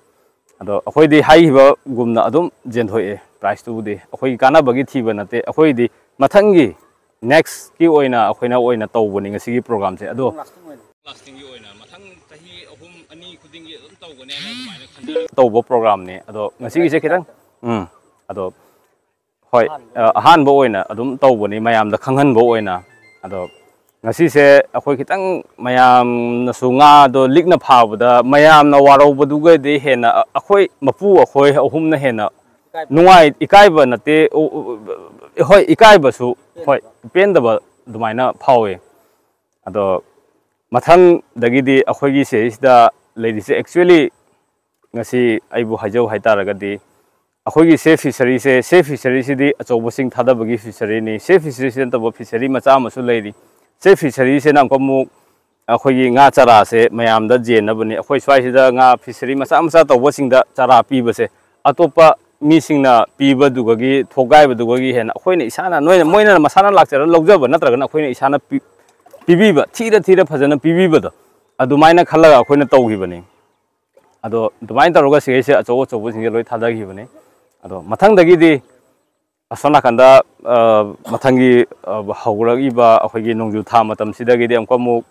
ꯑꯗꯣ ꯑꯩꯈꯣꯏꯗꯤ ꯍꯥꯏꯈꯤꯕꯒꯨꯝꯅ ꯑꯗꯨꯝ ꯌꯦꯟꯊꯣꯛꯑꯦ꯫ Prizeꯇꯨꯕꯨꯗꯤ ꯑꯩꯈꯣꯏꯒꯤ ꯀꯥꯟꯅꯕꯒꯤ ꯊꯤꯕ ꯅꯠꯇꯦ, ꯑꯩꯈꯣꯏꯗꯤ ꯃꯊꯪꯒꯤ nextꯀꯤ ꯑꯣꯏꯅ ꯑꯩꯈꯣꯏꯅ ꯑꯣꯏꯅ ꯇꯧꯕꯅꯤ ꯉꯁꯤꯒꯤ programꯁꯦ꯫ ꯑꯗꯣ lastingꯒꯤ ꯑꯣꯏꯅ ꯃꯊꯪ ꯆꯍꯤ ꯑꯍꯨꯝ ꯑꯅꯤ ꯈꯨꯗꯤꯡꯒꯤ ꯑꯗꯨꯝ ꯇꯧꯒꯅꯤ ꯍꯥꯏꯅ ꯑꯗꯨꯃꯥꯏꯅ ꯈꯟꯖꯔꯒ ꯇꯧꯕ programꯅꯤ꯫ ꯑꯗꯣ ꯉꯁꯤꯒꯤꯁꯦ ꯈꯤꯇꯪ, ꯎꯝ, ꯑꯗꯣ ꯍꯣꯏ, ꯑ, ꯑꯍꯥꯟꯕ ꯑꯣꯏꯅ ꯑꯗꯨꯝ ꯇꯧꯕꯅꯤ, ꯃꯌꯥꯝꯗ ꯈꯪꯍꯟꯕ ꯑꯣꯏꯅ꯫ ꯑꯗꯣ ꯉꯁꯤꯁꯦ ꯑꯩꯈꯣꯏ ꯈꯤꯇꯪ ꯃꯌꯥꯝꯅꯁꯨ ꯉꯥꯗꯣ ꯂꯤꯛꯅ ꯐꯥꯕꯗ ꯃꯌꯥꯝꯅ ꯋꯥꯔꯧꯕꯗꯨꯒꯗꯤ ꯍꯦꯟꯅ ꯑ-, ꯑꯩꯈꯣꯏ ꯃꯄꯨ ꯑꯩꯈꯣꯏ ꯑꯍꯨꯝꯅ ꯍꯦꯟꯅ ꯅꯨꯡꯉꯥꯏ, ꯏꯀꯥꯏꯕ ꯅꯠꯇꯦ, ꯎ-, ꯎ-, ꯍꯣꯏ, ꯏꯀꯥꯏꯕꯁꯨ, ꯍꯣꯏ, ꯄꯦꯟꯗꯕ ꯑꯗꯨꯃꯥꯏꯅ ꯐꯥꯎꯋꯦ꯫ ꯑꯗꯣ ꯃꯊꯪꯗꯒꯤꯗꯤ ꯑꯩꯈꯣꯏꯒꯤ ꯁꯤꯗꯩꯁꯤꯗ ꯂꯩꯔꯤꯁꯦ, actually, ꯉꯁꯤ ꯑꯩꯕꯨ ꯍꯥꯏꯖꯧ ꯍꯥꯏꯇꯥꯔꯒꯗꯤ, ꯑꯩꯈꯣꯏꯒꯤ ꯁꯦ ꯐꯤꯁꯔꯤꯁꯦ, ꯁꯦ ꯐꯤꯁꯔꯤꯁꯤꯗꯤ ꯑꯆꯧꯕꯁꯤꯡ ꯊꯥꯗꯕꯒꯒꯤ ꯐꯤꯁꯔꯤꯅꯤ꯫ ꯁꯦ ꯐꯤꯁꯔꯤꯁꯤ ꯅꯠꯇꯕ ꯐꯤꯁꯔꯤ ꯃꯆꯥ ꯑꯃꯁꯨ ꯂꯩꯔꯤ꯫ ꯁꯦ ꯐꯤꯁꯔꯤꯁꯤꯅ ꯑꯃꯨꯛꯀ ꯑꯃꯨꯛ ꯑꯩꯈꯣꯏꯒꯤ ꯉꯥ ꯆꯔꯥꯁꯦ ꯃꯌꯥꯝꯗ ꯌꯦꯟꯅꯕꯅꯤ꯫ ꯑꯩꯈꯣꯏ ꯁ꯭ꯋꯥꯏꯁꯤꯗ ꯉꯥ ꯐꯤꯁꯔꯤ ꯃꯆꯥ ꯃꯆꯥ ꯇꯧꯕꯁꯤꯡꯗ ꯆꯔꯥ ꯄꯤꯕꯁꯦ, ꯑꯇꯣꯞꯄ ꯃꯤꯁꯤꯡꯅ ꯄꯤꯕꯗꯨꯒꯤ ꯊꯣꯒꯥꯏꯕꯗꯨꯒꯒꯤ ꯍꯦꯟꯅ ꯑꯩꯈꯣꯏꯅ ꯏꯁꯥꯅ, ꯅꯣꯏꯅ, ꯃꯣꯏꯅ ꯃꯁꯥꯅ ꯂꯥꯛꯆꯔꯒ ꯂꯧꯖꯕ ꯅꯠꯇ꯭ꯔꯒꯅ ꯑꯩꯈꯣꯏꯅ ꯏꯁꯥꯅ ꯄꯤ-, ꯄꯤꯕꯤꯕ, ꯊꯤꯔ ꯊꯤꯔ ꯐꯖꯅ ꯄꯤꯕꯤꯕꯗꯣ, ꯑꯗꯨꯃꯥꯏꯅ ꯈꯜꯂꯒ ꯑꯩꯈꯣꯏꯅ ꯇꯧꯈꯤꯕꯅꯤ꯫ ꯑꯗꯣ ꯑꯗꯨꯃꯥꯏꯅ ꯇꯧꯔꯒ ꯁꯤꯈꯩꯁꯦ ꯑꯆꯧ ꯑꯆꯧꯕꯁꯤꯡꯁꯦ ꯂꯣꯏ ꯊꯥꯗꯈꯤꯕꯅꯤ꯫ ꯑꯗꯣ ꯃꯊꯪꯗꯒꯤꯗꯤ ꯑꯁꯣꯝ ꯅꯥꯀꯟꯗ, ꯑ, ꯃꯊꯪꯒꯤ, ꯑ, ꯍꯧꯔꯛꯏꯕ ꯑꯩꯈꯣꯏꯒꯤ ꯅꯣꯡꯖꯨ ꯊꯥ ꯃꯇꯝꯁꯤꯗꯒꯤꯗꯤ ꯑꯃꯨꯛꯀ ꯑꯃꯨꯛ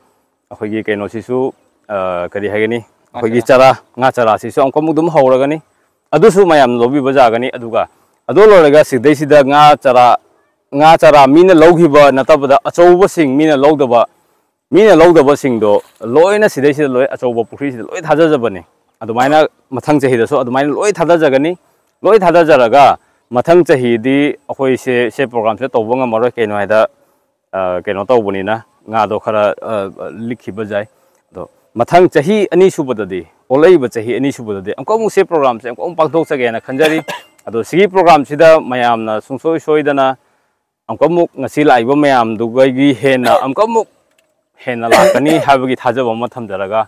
ꯑꯩꯈꯣꯏꯒꯤ ꯀꯩꯅꯣꯁꯤꯁꯨ, ꯑ, ꯀꯔꯤ ꯍꯥꯏꯒꯅꯤ, ꯑꯩꯈꯣꯏꯒꯤ ꯆꯔꯥ, ꯉꯥ ꯆꯔꯥꯁꯤꯁꯨ ꯑꯃꯨꯛꯀ ꯑꯃꯨꯛ ꯑꯗꯨꯝ ꯍꯧꯔꯒꯅꯤ꯫ ꯑꯗꯨꯁꯨ ꯃꯌꯥꯝꯅ ꯂꯧꯕꯤꯕ ꯌꯥꯒꯅꯤ꯫ ꯑꯗꯨꯒ ꯑꯗꯨ ꯂꯣꯏꯔꯒ ꯁꯤꯗꯩꯁꯤꯗ ꯉꯥ ꯆꯔꯥ, ꯉꯥ ꯆꯔꯥ ꯃꯤꯅ ꯂꯧꯈꯤꯕ ꯅꯠꯇꯕꯗ, ꯑꯆꯧꯕꯁꯤꯡ ꯃꯤꯅ ꯂꯧꯗꯕ, ꯃꯤꯅ ꯂꯧꯗꯕꯁꯤꯡꯗꯣ ꯂꯣꯏꯅ ꯁꯤꯗꯩꯁꯤꯗ ꯂꯣꯏ ꯑꯆꯧꯕ ꯄꯨꯈ꯭ꯔꯤꯁꯤꯗ ꯂꯣꯏ ꯊꯥꯗꯖꯕꯅꯤ꯫ ꯑꯗꯨꯃꯥꯏꯅ ꯃꯊꯪ ꯆꯍꯤꯗꯁꯨ ꯑꯗꯨꯃꯥꯏꯅ ꯂꯣꯏ ꯊꯥꯗꯖꯒꯅꯤ꯫ ꯂꯣꯏ ꯊꯥꯗꯖꯔꯒ ꯃꯊꯪ ꯆꯍꯤꯗꯤ ꯑꯩꯈꯣꯏꯁꯦ ꯁꯦ programꯁꯦ ꯇꯧꯕ ꯉꯝꯃꯔꯣꯏ꯫ ꯀꯩꯅꯣ ꯍꯥꯏꯗ, ꯑ, ꯀꯩꯅꯣ ꯇꯧꯕꯅꯤꯅ, ꯉꯥꯗꯣ ꯈꯔ, ꯑ, ꯂꯤꯛꯈꯤꯕ ꯌꯥꯏ꯫ ꯑꯗꯣ ꯃꯊꯪ ꯆꯍꯤ ꯑꯅꯤ ꯁꯨꯕꯗꯗꯤ, ꯑꯣꯜꯂꯛꯏꯕ ꯆꯍꯤ ꯑꯅꯤ ꯁꯨꯕꯗꯗꯤ ꯑꯃꯨꯛꯀ ꯑꯃꯨꯛ ꯁꯦ programꯁꯦ ꯑꯃꯨꯛꯀ ꯑꯃꯨꯛ ꯄꯥꯡꯊꯣꯛꯆꯒꯦꯅ ꯈꯟꯖꯔꯤ꯫ ꯑꯗꯣ ꯁꯤꯒꯤ programꯁꯤꯗ ꯃꯌꯥꯝꯅ ꯁꯨꯡꯁꯣꯏ ꯁꯣꯏꯗꯅ ꯑꯃꯨꯛꯀ ꯑꯃꯨꯛ ꯉꯁꯤ ꯂꯥꯛꯏꯕ ꯃꯌꯥꯝꯗꯨꯒꯤ ꯍꯦꯟꯅ ꯑꯃꯨꯛꯀ ꯑꯃꯨꯛ ꯍꯦꯟꯅ ꯂꯥꯛꯀꯅꯤ ꯍꯥꯏꯕꯒꯤ ꯊꯥꯖꯕ ꯑꯃ ꯊꯝꯖꯔꯒ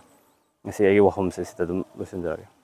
ꯉꯁꯤ ꯑꯩꯒꯤ ꯋꯥꯐꯝꯁꯦ ꯁꯤꯗ ꯑꯗꯨꯝ ꯂꯣꯏꯁꯤꯟꯖꯔꯒꯦ꯫